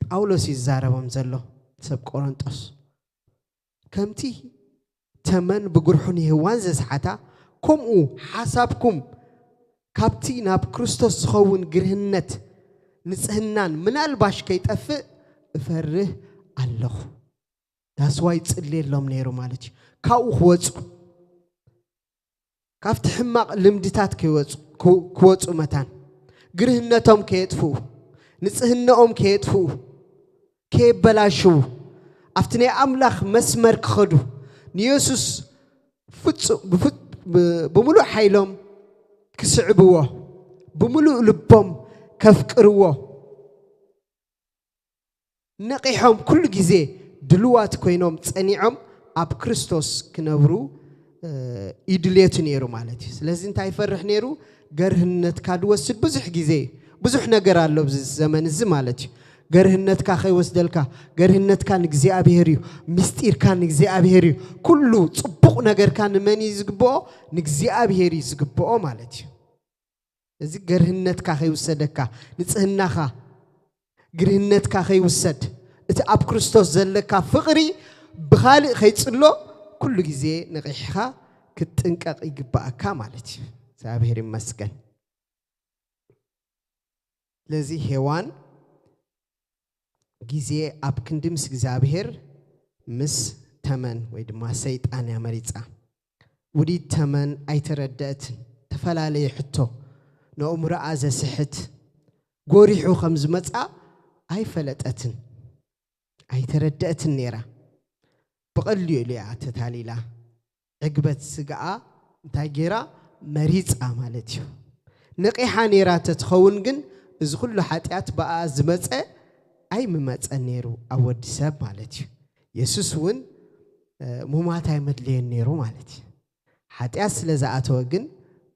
ጳውሎስ እዩ ዝዛረቦም ዘሎ ሰብ ቆሮንጦስ። ከምቲ ተመን ብጉርሑ ንሄዋን ዘስሓታ፣ ከምኡ ሓሳብኩም ካብቲ ናብ ክርስቶስ ዝኸውን ግርህነት ንጽህናን ምናልባሽ ከይጠፍእ እፈርህ ኣለኹ። ዳስዋይ ጽልየሎም ነይሩ ማለት እዩ። ካብኡ ክወጹ፣ ካብቲ ሕማቕ ልምድታት ከይወጹ፣ ክው-፣ ክወጹ መታን፣ ግርህነቶም ከየጥፍኡ፣ ንጽህናኦም ከየጥፍኡ፣ ከየበላሽዉ፣ ኣብቲ ናይ ኣምላኽ መስመር ክኸዱ፣ ንየሱስ ፍጹ-፣ ብፍ-፣ ብ-፣ ብምሉእ ሓይሎም ክስዕብዎ፣ ብምሉእ ልቦም ከፍቅርዎ፣ ነቒሖም ኩሉ ግዜ ድልዋት ኮይኖም ጸኒዖም ኣብ ክርስቶስ ክነብሩ፣ እ፣ ይድልየቱ ነይሩ ማለት እዩ። ስለዚ እንታይ ይፈርሕ ነይሩ? ገርህነትካ ድወስድ ብዙሕ ግዜ፣ ብዙሕ ነገር ኣሎ ኣብዚ ዘመን እዚ ማለት እዩ። ገርህነትካ ከይወስደልካ፣ ገርህነትካ ንእግዚኣብሔር እዩ፣ ምስጢርካ ንእግዚኣብሔር እዩ፣ ኩሉ ጽቡቕ ነገርካ ንመን እዩ ዝግብኦ? ንእግዚኣብሔር እዩ ዝግብኦ ማለት እዩ። እዚ ገርህነትካ ከይውሰደካ፣ ንጽህናኻ፣ ግርህነትካ ከይውሰድ፣ እቲ ኣብ ክርስቶስ ዘለካ ፍቕሪ ብኻልእ ከይጽሎ ኩሉ ግዜ ነቒሕኻ ክትጥንቀቕ ይግባኣካ ማለት እዩ። እግዚኣብሔር ይመስገን። ስለዚ ሄዋን ግዜ ኣብ ክንዲ ምስ እግዚኣብሔር ምስ ተመን ወይ ድማ ሰይጣን እያ መሪጻ። ውዲት ተመን ኣይተረደአትን። ተፈላለየ ሕቶ፣ ነእምሮኣ ዘስሕት፣ ጎሪሑ ከም ዝመጻ ኣይፈለጠትን፣ ኣይተረደአትን ነይራ። ብቐሊሉ እያ ተታሊላ። ዕግበት ስጋኣ እንታይ ገይራ? መሪጻ ማለት እዩ። ነቒሓ ነይራ ተትኸውን ግን፣ እዚ ኩሉ ሓጢኣት ብኣ ዝመጸ ኣይምመጸን ነይሩ ኣብ ወዲ ሰብ ማለት እዩ። የሱስ እውን፣ እ፣ ሙማት ኣይመድለየን ነይሩ ማለት እዩ። ሓጢኣት ስለ ዝኣተወ ግን፣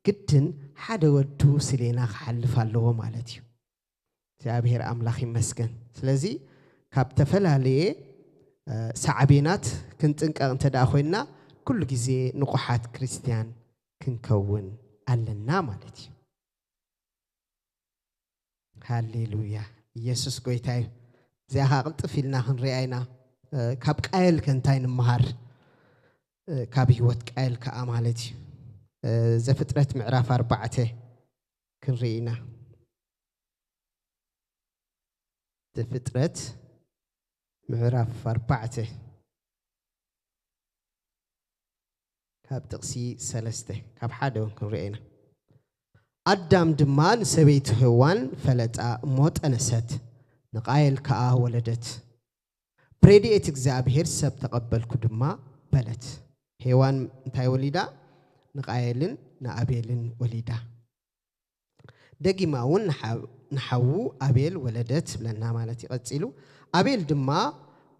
ግድን ሓደ ወዱ ስሌና ክሓልፍ ኣለዎ ማለት እዩ። እግዚኣብሔር ኣምላኽ ይመስገን። ስለዚ ካብ ተፈላለየ፣ እ፣ ሳዕቤናት ክንጥንቀቕ እንተ ደኣ ኮይንና፣ ኩሉ ግዜ ንቑሓት ክርስትያን ክንከውን ኣለና ማለት እዩ። ሃሌሉያ። ኢየሱስ ጎይታ እዩ። እዚኣ ኸዓ ቅልጥፍ ኢልና ክንሪኣ ኢና። እ፣ ካብ ቃየል ከ እንታይ ንምሃር? እ፣ ካብ ህይወት ቃየል ከኣ ማለት እዩ። እ፣ ዘፍጥረት ምዕራፍ ኣርባዕተ ክንርኢ ኢና። ዘፍጥረት ምዕራፍ ኣርባዕተ ካብ ጥቕሲ ሰለስተ፣ ካብ ሓደ እውን ክንሪኦ ኢና። ኣዳም ድማ ንሰበይቱ ሄዋን ፈለጣ እሞ ጠነሰት፣ ንቃየል ከኣ ወለደት። ብረድኤት እግዚኣብሔር ሰብ ተቐበልኩ ድማ በለት። ሄዋን እንታይ ወሊዳ? ንቃየልን ንኣቤልን ወሊዳ። ደጊማ እውን ንሓ- ንሓዉ ኣቤል ወለደት ይብለና ማለት እዩ። ቀጺሉ ኣቤል ድማ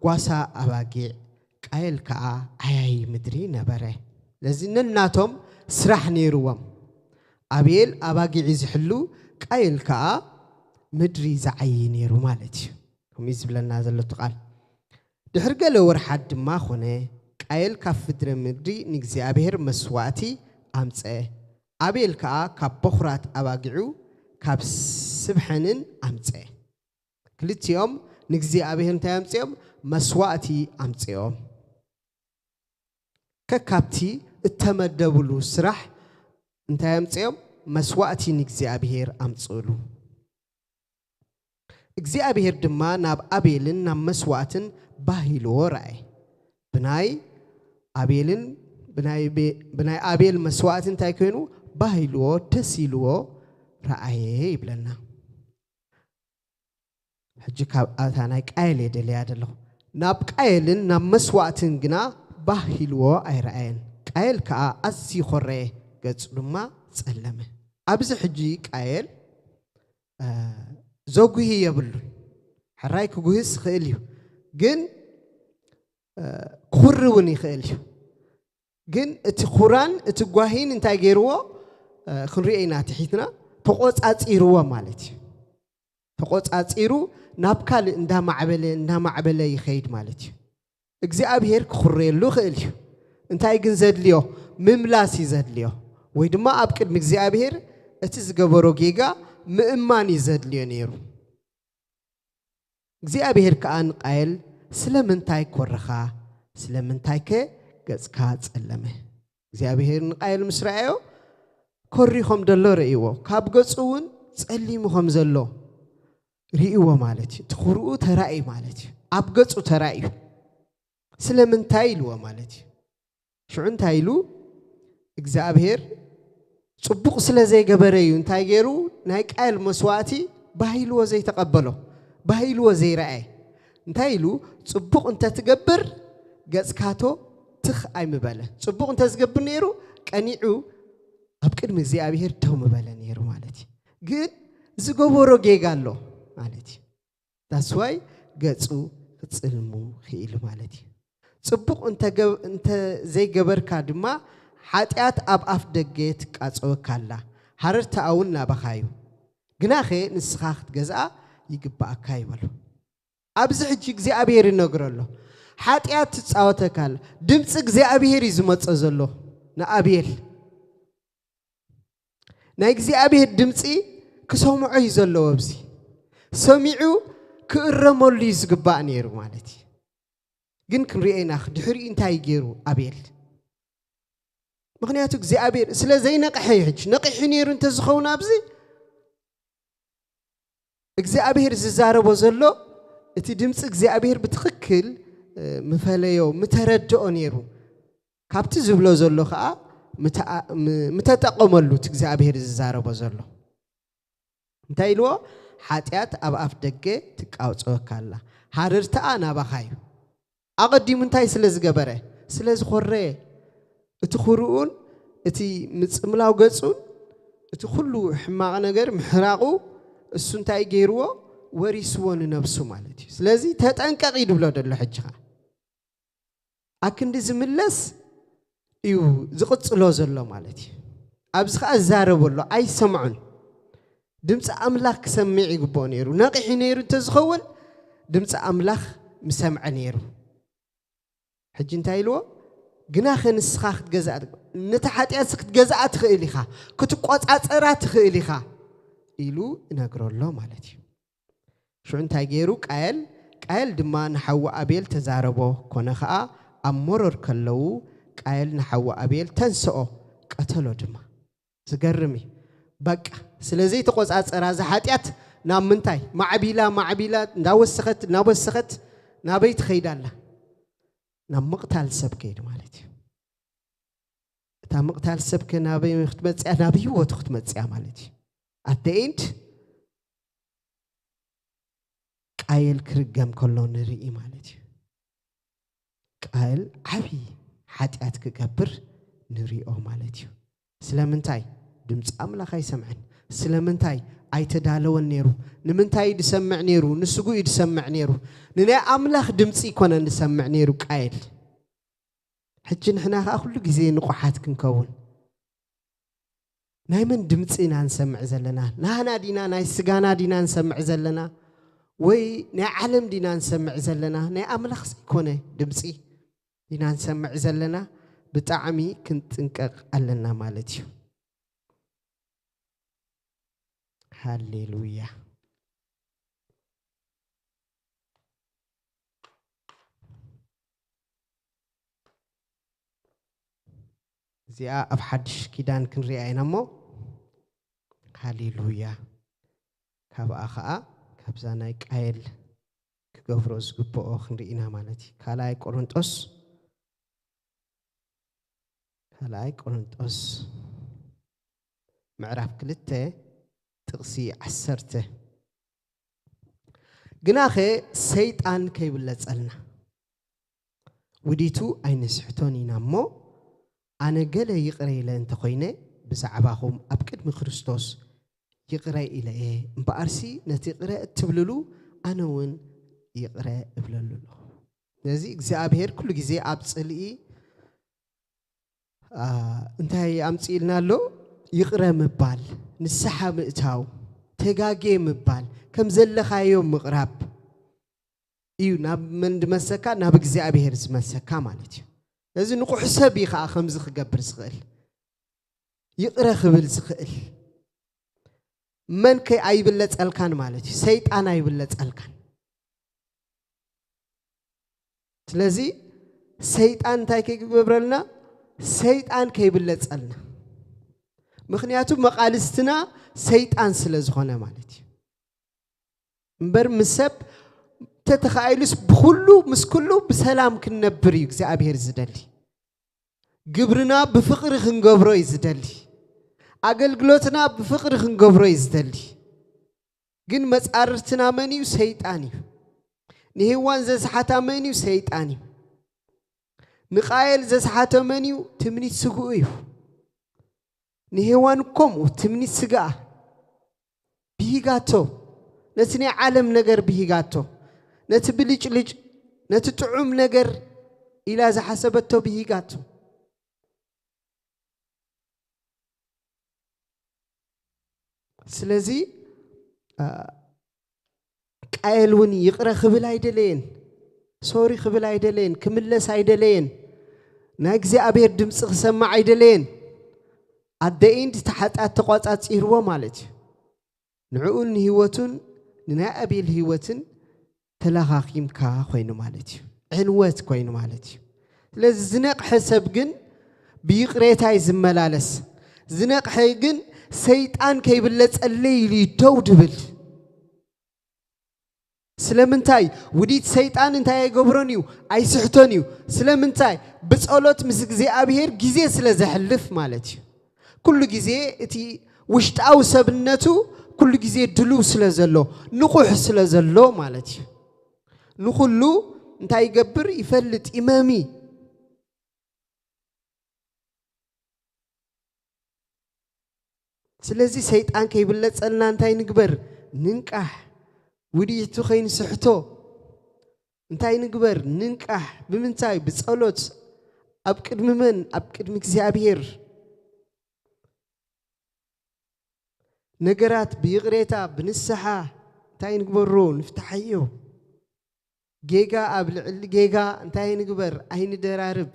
ጓሳ ኣባጊዕ፣ ቃየል ከኣ ዓያዪ ምድሪ ነበረ። ስለዚ ነናቶም ስራሕ ነይርዎም። ኣቤል ኣባጊዕ ዝሕሉ፣ ቃየል ከኣ ምድሪ ዝዓዪ ነይሩ ማለት እዩ። ከምኡ እዩ ዝብለና ዘሎ እቲ ቃል። ድሕሪ ገለ ወርሓት ድማ ኾነ፣ ቃየል ካብ ፍድረ ምድሪ ንእግዚኣብሔር መስዋእቲ ኣምጸ፣ ኣቤል ከኣ ካብ በኹራት ኣባጊዑ ካብ ስብሐንን ኣምጸ። ክልቲኦም ንእግዚኣብሔር እንታይ ኣምጺኦም? መስዋእቲ ኣምጺኦም። ከካብቲ እተመደብሉ ስራሕ እንታይ ኣምጺኦም? መስዋእቲ ንእግዚኣብሔር ኣምጽእሉ። እግዚኣብሔር ድማ ናብ ኣቤልን ናብ መስዋእትን ባህ ኢልዎ ረኣየ። ብናይ ኣቤልን ብናይ ቤ- ብናይ ኣቤል መስዋእቲ እንታይ ኮይኑ? ባህ ኢልዎ፣ ደስ ኢልዎ ረኣየ ይብለና። ሕጂ ካብ ኣታ ናይ ቃየል እየ ደልያ ዘለኹ። ናብ ቃየልን ናብ መስዋእትን ግና ባህ ኢልዎ ኣይረኣየን። ቃየል ከኣ ኣዝዩ ኾረየ፣ ገጹ ድማ ጸለመ። ኣብዚ ሕጂ ቃየል እ፣ ዘጉሂ የብሉን። ሕራይ ክጉህስ ይኽእል እዩ፣ ግን እ፣ ክኹሪ እውን ይኽእል እዩ። ግን እቲ ኹራን እቲ ጓሂን እንታይ ገይርዎ? እ፣ ክንሪኦ ኢና ትሒትና፣ ተቖጻጺርዎ ማለት እዩ። ተቖጻጺሩ ናብ ካልእ እንዳማዕበለ እንዳማዕበለ ይኸይድ ማለት እዩ። እግዚኣብሔር ክኹረየሉ ይኽእል እዩ። እንታይ ግን ዘድልዮ? ምምላስ እዩ ዘድልዮ። ወይ ድማ ኣብ ቅድሚ እግዚኣብሔር እቲ ዝገበሮ ጌጋ ምእማን እዩ ዘድልዮ ነይሩ። እግዚኣብሔር ከኣ ንቃየል ስለምንታይ ኮረኻ? ስለምንታይከ ገጽካ ጸለመ? እግዚኣብሔር ንቃየል ምስ ረኣዮ ኮሪ ከም ዘሎ ርእይዎ፣ ካብ ገጹ እውን ጸሊሙ ከም ዘሎ ርእይዎ ማለት እዩ። እቲ ኩርኡ ተራእዩ ማለት እዩ። ኣብ ገጹ ተራእዩ። ስለምንታይ ኢልዎ ማለት እዩ። ሽዑ እንታይ ኢሉ? እግዚኣብሔር ጽቡቕ ስለ ዘይገበረ እዩ። እንታይ ገይሩ? ናይ ቃየል መስዋእቲ ባህ ኢልዎ ዘይተቐበሎ፣ ባህ ኢልዎ ዘይረኣየ። እንታይ ኢሉ? ጽቡቕ እንተትገብር ገጽካቶ ትኽ ኣይምበለ። ጽቡቕ እንተዝገብር ነይሩ ቀኒዑ ኣብ ቅድሚ እግዚኣብሔር ደው ምበለ ነይሩ ማለት እዩ። ግን ዝገበሮ ጌጋ ኣሎ ማለት እዩ። ዳስዋይ ገጹ ክጽልሙ ክኢሉ ማለት እዩ። ጽቡቕ እንተ ዘይገበርካ ድማ ሓጢኣት ኣብ ኣፍ ደገ ትቃጸወካ ኣላ፣ ሃረርታኣ እውን ናባኻ እዩ። ግናኸ ንስኻ ክትገዝኣ ይግብኣካ ይበሎ። ኣብዚ ሕጂ እግዚኣብሔር ይነግሮ ኣሎ። ሓጢኣት ትጻወተካ ኣላ። ድምፂ እግዚኣብሔር እዩ ዝመጾ ዘሎ ንኣብየል። ናይ እግዚኣብሔር ድምፂ ክሰምዖ እዩ ዘለዎ። ኣብዚ ሰሚዑ ክእረመሉ እዩ ዝግባእ ነይሩ ማለት እዩ። ግን ክንሪኦ ኢና ድሕሪኡ እንታይ ገይሩ ኣቤል። ምክንያቱ እግዚኣብሔር ስለ ዘይነቕሐ እዩ። ሕጂ ነቒሑ ነይሩ እንተዝኸውን ኣብዚ እግዚኣብሔር ዝዛረቦ ዘሎ እቲ ድምፂ እግዚኣብሔር ብትኽክል ምፈለዮ ምተረድኦ ነይሩ። ካብቲ ዝብሎ ዘሎ ከዓ ምተጠቀመሉ እቲ እግዚኣብሔር ዝዛረቦ ዘሎ እንታይ ኢልዎ? ሓጢኣት ኣብ ኣፍ ደገ ትቃውፀወካ ኣላ፣ ሃረርታኣ ናባኻ እዩ። ኣቐዲሙ እንታይ ስለ ዝገበረ? ስለ ዝኾረየ። እቲ ኩርኡን እቲ ምፅምላው ገፁን እቲ ኩሉ ሕማቕ ነገር ምሕራቑ እሱ እንታይ ገይርዎ? ወሪስዎ ንነብሱ ማለት እዩ። ስለዚ ተጠንቀቕ እዩ ድብሎ ደሎ ሕጂ ኸዓ ኣክንዲ ዝምለስ እዩ ዝቕጽሎ ዘሎ ማለት እዩ። ኣብዚ ኸዓ ዝዛረቦ ኣሎ ኣይሰምዖን። ድምፂ ኣምላኽ ክሰምዕ ይግብኦ ነይሩ። ነቒሑ ነይሩ እንተዝኸውን ድምፂ ኣምላኽ ምሰምዐ ነይሩ። ሕጂ እንታይ ኢልዎ? ግናኸ ንስኻ ክትገዝኣ ነታ ሓጢኣትሲ ክትገዝኣ ትኽእል ኢኻ፣ ክትቆጻጸራ ትኽእል ኢኻ ኢሉ ይነግሮ ኣሎ ማለት እዩ። ሽዑ እንታይ ገይሩ ቃየል? ቃየል ድማ ንሓዉ ኣቤል ተዛረቦ። ኮነ ኸኣ ኣብ መሮር ከለዉ ቃየል ንሓዉ ኣቤል ተንስኦ፣ ቀተሎ ድማ። ዝገርም እዩ። በቃ ስለ ዘይተቖጻጸራ እዛ ሓጢኣት ናብ ምንታይ ማዕቢላ ማዕቢላ እንዳወሰኸት እንዳወሰኸት ናበይ ትኸይድ ኣላ? ናብ ምቕታል ሰብ ከይድ ማለት እዩ። እታ እታ ምቕታል ሰብከ ናበይ ክትመፅያ? ናብ ህይወቱ ክትመፅያ ማለት እዩ። At the end ቃየል ክርገም ከሎ ንርኢ ማለት እዩ። ቃየል ዓብዪ ሓጢኣት ክገብር ንሪኦ ማለት እዩ። ስለምንታይ? ድምፂ ኣምላኽ ኣይሰምዐን። ስለምንታይ? ኣይተዳለወን ነይሩ። ንምንታይ እዩ ዝሰምዕ ነይሩ? ንስጉ እዩ ዝሰምዕ ነይሩ። ንናይ ኣምላኽ ድምፂ ይኮነን ዝሰምዕ ነይሩ ቃየል። ሕጂ ንሕና ከዓ ኩሉ ግዜ ንቑሓት ክንከውን። ናይ መን ድምፂ ኢና ንሰምዕ ዘለና? ናህና ዲና፣ ናይ ስጋና ዲና ንሰምዕ ዘለና? ወይ ናይ ዓለም ዲና ንሰምዕ ዘለና? ናይ ኣምላኽ ዘይኮነ ድምፂ ዲና ንሰምዕ ዘለና? ብጣዕሚ ክንጥንቀቕ ኣለና ማለት እዩ። ሃሌሉያ። እዚኣ ኣብ ሓድሽ ኪዳን ክንሪኣ ኢና እሞ፣ ሃሌሉያ። ካብኣ ኸዓ ካብዛ ናይ ቃየል ክገብሮ ዝግብኦ ክንርኢ ኢና ማለት እዩ። ካልኣይ ቆሮንጦስ፣ ካልኣይ ቆሮንጦስ ምዕራፍ ክልተ ጥቕሲ ዓሰርተ። ግናኸ ሰይጣን ከይብለጸልና ውዲቱ ኣይንስሕቶን ኢና እሞ፣ ኣነ ገለ ይቕረ ኢለ እንተኾይነ፣ ብዛዕባኹም ኣብ ቅድሚ ክርስቶስ ይቕረ ኢለ እየ። እምበኣርሲ ነቲ ይቕረ እትብልሉ፣ ኣነ እውን ይቕረ እብለሉ ኣለኹ። ስለዚ እግዚኣብሔር ኩሉ ግዜ ኣብ ጽልኢ፣ አ፣ እንታይ ኣምጽእልና ኣሎ? ይቕረ ምባል፣ ንስሓ ምእታው፣ ተጋጌ ምባል፣ ከም ዘለኻዮ ምቕራብ እዩ። ናብ መን ዝመልሰካ? ናብ እግዚኣብሔር ዝመልሰካ ማለት እዩ። ስለዚ ንቑሕ ሰብ እዩ ከዓ ከምዚ ክገብር ዝኽእል፣ ይቕረ ክብል ዝኽእል። መን ከ ኣይብለጸልካን ማለት እዩ? ሰይጣን ኣይብለጸልካን። ስለዚ ሰይጣን እንታይ ከይገብረልና? ሰይጣን ከይብለጸልና። ምኽንያቱ መቓልስትና ሰይጣን ስለ ዝኾነ ማለት እዩ። እምበር ምስ ሰብ ተተኻኢሉስ ብኹሉ ምስ ኩሉ ብሰላም ክንነብር እዩ እግዚኣብሔር ዝደሊ። ግብርና ብፍቕሪ ክንገብሮ እዩ ዝደሊ። ኣገልግሎትና ብፍቕሪ ክንገብሮ እዩ ዝደሊ። ግን መጻርርትና መን እዩ? ሰይጣን እዩ። ንሄዋን ዘስሓታ መን እዩ? ሰይጣን እዩ። ንቃየል ዘስሓተ መን እዩ? ትምኒት ስግኡ እዩ። ንሄዋን ከምኡ ትምኒት ስግኣ ብሂጋቶ፣ ነቲ ናይ ዓለም ነገር ብሂጋቶ፣ ነቲ ብልጭልጭ፣ ነቲ ጥዑም ነገር ኢላ ዝሓሰበቶ ብሂጋቶ። ስለዚ፣ አ፣ ቃየል እውን ይቕረ ክብል ኣይደለየን፣ ሶሪ ክብል ኣይደለየን፣ ክምለስ ኣይደለየን፣ ናይ እግዚኣብሔር ድምፂ ክሰማዕ ኣይደለየን። At the end እቲ ሓጢኣት ተቋጻጺርዎ ማለት እዩ። ንዕኡን ንህይወቱን ንናይ ኣቤል ህይወትን ተለኻኺምካ ኮይኑ ማለት እዩ። ዕንወት ኮይኑ ማለት እዩ። ስለዚ ዝነቕሐ ሰብ ግን ብይቕሬታ እዩ ዝመላለስ። ዝነቕሐ ግን ሰይጣን ከይብለጸለይ ኢሉ እዩ ደው ድብል። ስለምንታይ? ውዲት ሰይጣን እንታይ ኣይገብሮን እዩ? ኣይስሕቶን እዩ። ስለምንታይ? ብጸሎት ምስ እግዚኣብሔር ግዜ ስለ ዘሕልፍ ማለት እዩ። ኩሉ ግዜ እቲ ውሽጣዊ ሰብነቱ ኩሉ ግዜ ድሉው ስለ ዘሎ፣ ንቑሕ ስለ ዘሎ ማለት እዩ። ንኹሉ እንታይ ይገብር? ይፈልጥ፣ ይመሚ። ስለዚ ሰይጣን ከይብለጸልና እንታይ ንግበር? ንንቃሕ። ውዲቱ ከይንስሕቶ እንታይ ንግበር? ንንቃሕ። ብምንታይ? ብጸሎት። ኣብ ቅድሚ መን? ኣብ ቅድሚ እግዚኣብሔር። ነገራት ብይቕሬታ፣ ብንስሓ እንታይ ንግበሮ? ንፍትሓዮ። ጌጋ ኣብ ልዕሊ ጌጋ እንታይ ንግበር? ኣይንደራርብ።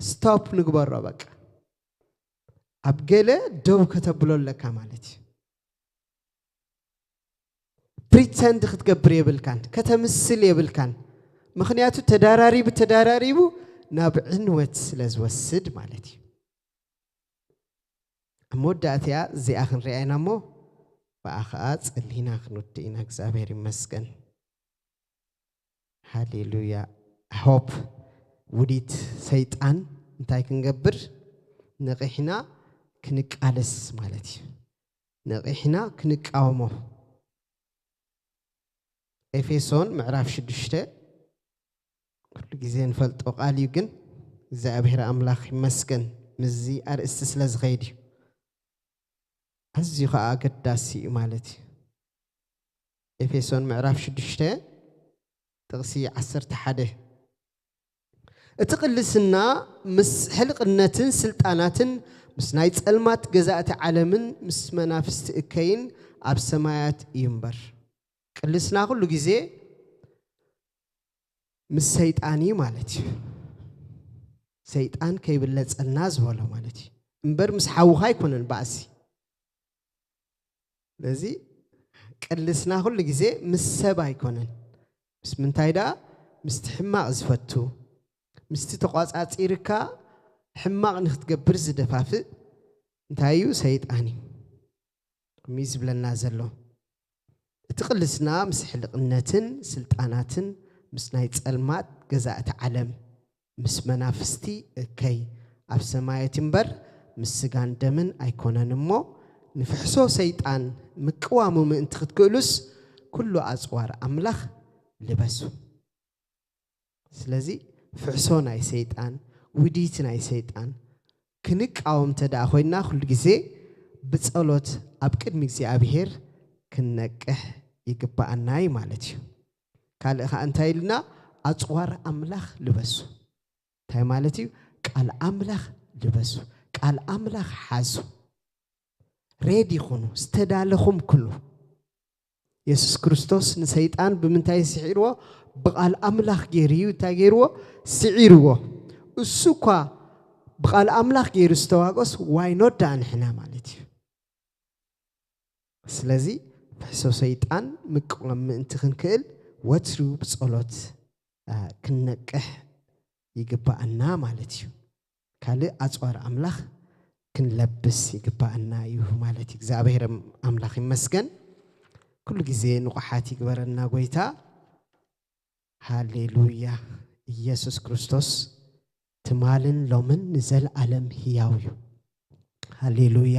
ስቶፕ ንግበሮ በቃ። ኣብ ገለ ደው ከተብሎ ኣለካ ማለት እዩ። ፕሪተንድ ክትገብር የብልካን፣ ከተምስል የብልካን። ምኽንያቱ ተዳራሪቡ ተዳራሪቡ ናብ ዕንወት ስለ ዝወስድ ማለት እዩ። ኣብ መወዳእትያ እዚኣ ክንሪኣ ኢና እሞ ብኣ ኸዓ ጸሊና ክንውድእ ኢና። እግዚኣብሔር ይመስገን። ሃሌሉያ። ሆፕ ውዲት ሰይጣን እንታይ ክንገብር? ነቒሕና ክንቃለስ ማለት እዩ። ነቒሕና ክንቃወሞ። ኤፌሶን ምዕራፍ ሽዱሽተ፣ ኩሉ ግዜ ንፈልጦ ቃል እዩ፣ ግን እግዚኣብሔር ኣምላኽ ይመስገን ምስዚ ኣርእስቲ ስለ ዝኸይድ እዩ። ኣዝዩ ኸዓ ኣገዳሲ እዩ ማለት እዩ። ኤፌሶን ምዕራፍ ሽዱሽተ ጥቕሲ ዓሰርተ ሓደ፣ እቲ ቅልስና ምስ ሕልቕነትን ስልጣናትን ምስ ናይ ጸልማት ገዛእቲ ዓለምን ምስ መናፍስቲ እከይን ኣብ ሰማያት እዩ እምበር። ቅልስና ኩሉ ግዜ ምስ ሰይጣን እዩ ማለት እዩ። ሰይጣን ከይብለጸልና ዝበሎ ማለት እዩ እምበር ምስ ሓውኻ ኣይኮነን ባእሲ። ስለዚ ቅልስና ኩሉ ግዜ ምስ ሰብ ኣይኮነን። ምስ ምንታይ ደኣ? ምስቲ ሕማቕ ዝፈቱ፣ ምስቲ ተቋጻጺርካ ሕማቕ ንክትገብር ዝደፋፍእ እንታይ እዩ? ሰይጣን እዩ። ከምኡ እዩ ዝብለና ዘሎ። እቲ ቅልስና ምስ ሕልቕነትን ስልጣናትን ምስ ናይ ጸልማት ገዛእቲ ዓለም ምስ መናፍስቲ እከይ ኣብ ሰማያት እምበር ምስ ስጋን ደምን ኣይኮነን እሞ፣ ንፍሕሶ ሰይጣን ምቅዋሙ ምእንቲ ክትክእሉስ፣ ኩሉ ኣጽዋር ኣምላኽ ልበሱ። ስለዚ ፍሕሶ ናይ ሰይጣን፣ ውዲት ናይ ሰይጣን ክንቃወም እንተ ደኣ ኮይንና፣ ኩሉ ግዜ ብጸሎት ኣብ ቅድሚ እግዚኣብሔር ክንነቅሕ ይግብኣና እዩ ማለት እዩ። ካልእ ኸዓ እንታይ ኢልና? ኣጽዋር ኣምላኽ ልበሱ። እንታይ ማለት እዩ? ቃል ኣምላኽ ልበሱ። ቃል ኣምላኽ ሓዙ። ሬዲ ኩኑ፣ ዝተዳለኹም ኩኑ። የሱስ ክርስቶስ ንሰይጣን ብምንታይ ስዒርዎ? ብቓል ኣምላኽ ገይሩ እዩ። እንታይ ገይርዎ? ስዒርዎ። እሱ እኳ ብቓል ኣምላኽ ገይሩ ዝተዋጎስ፣ ዋይ ኖት ደኣ ንሕና ማለት እዩ። ስለዚ ፍሕሶ ሰይጣን ምቅዋም ምእንቲ ክንክእል ወትሩ ብጸሎት፣ አ፣ ክንነቅሕ ይግባኣና ማለት እዩ። ካልእ ኣጽዋር ኣምላኽ ክንለብስ ይግባኣና እዩ ማለት እዩ። እግዚኣብሔር ኣምላኽ ይመስገን። ኩሉ ግዜ ንቑሓት ይግበረና ጎይታ። ሃሌሉያ። ኢየሱስ ክርስቶስ ትማልን ሎምን ንዘለኣለም ህያው እዩ። ሃሌሉያ።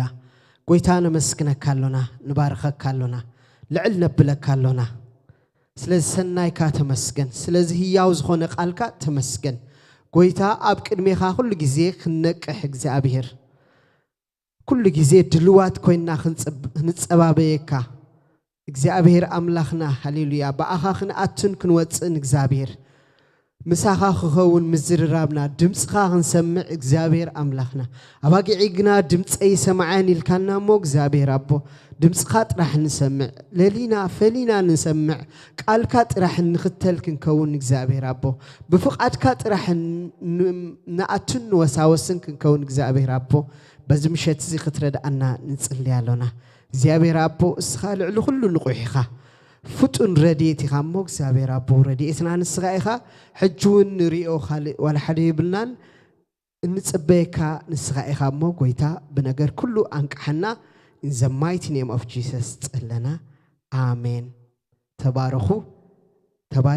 ጎይታ ነመስግነካ ኣሎና፣ ንባርኸካ ኣሎና፣ ልዕል ነብለካ ኣሎና። ስለዚ ሰናይካ ተመስገን። ስለዚ ህያው ዝኾነ ቃልካ ተመስገን። ጎይታ ኣብ ቅድሜኻ ኩሉ ግዜ ክንነቅሕ እግዚኣብሔር፣ ኩሉ ግዜ ድልዋት ኮይንና ክንጽብ-፣ ክንጸባበየካ እግዚኣብሔር ኣምላኽና፣ ሃሌሉያ፣ ብኣኻ ክንኣትን ክንወጽእን እግዚኣብሔር፣ ምሳኻ ክኸውን ምዝርራብና፣ ድምፅኻ ክንሰምዕ እግዚኣብሔር ኣምላኽና፣ ኣባጊዐይ ግና ድምፀይ ይሰምዓን ኢልካና እሞ እግዚኣብሔር ኣቦ፣ ድምፅኻ ጥራሕ ንሰምዕ፣ ለሊና ፈሊና ንሰምዕ፣ ቃልካ ጥራሕ ንኽተል ክንከውን እግዚኣብሔር ኣቦ፣ ብፍቓድካ ጥራሕ ን-፣ ን-፣ ንኣቱን ንወሳወስን ክንከውን እግዚኣብሔር ኣቦ፣ በዚ ምሸት እዚ ክትረድኣና ንጽሊ ኣሎና። እግዚኣብሔር ኣቦ፣ እስኻ ልዕሊ ኩሉ ንቑሕ ኢኻ። ፍጡን ረድኤት ኢኻ እሞ እግዚኣብሔር ኣቦ፣ ረድኤትና ንስኻ ኢኻ። ሕጂ እውን ንሪኦ ካልእ ዋላ ሓደ የብልናን። እንጽበየካ ንስኻ ኢኻ እሞ ጎይታ፣ ብነገር ኩሉ ኣንቅሓና። In the mighty name of Jesus ጸለና። ኣሜን። ተባረኹ። ተባሪኽ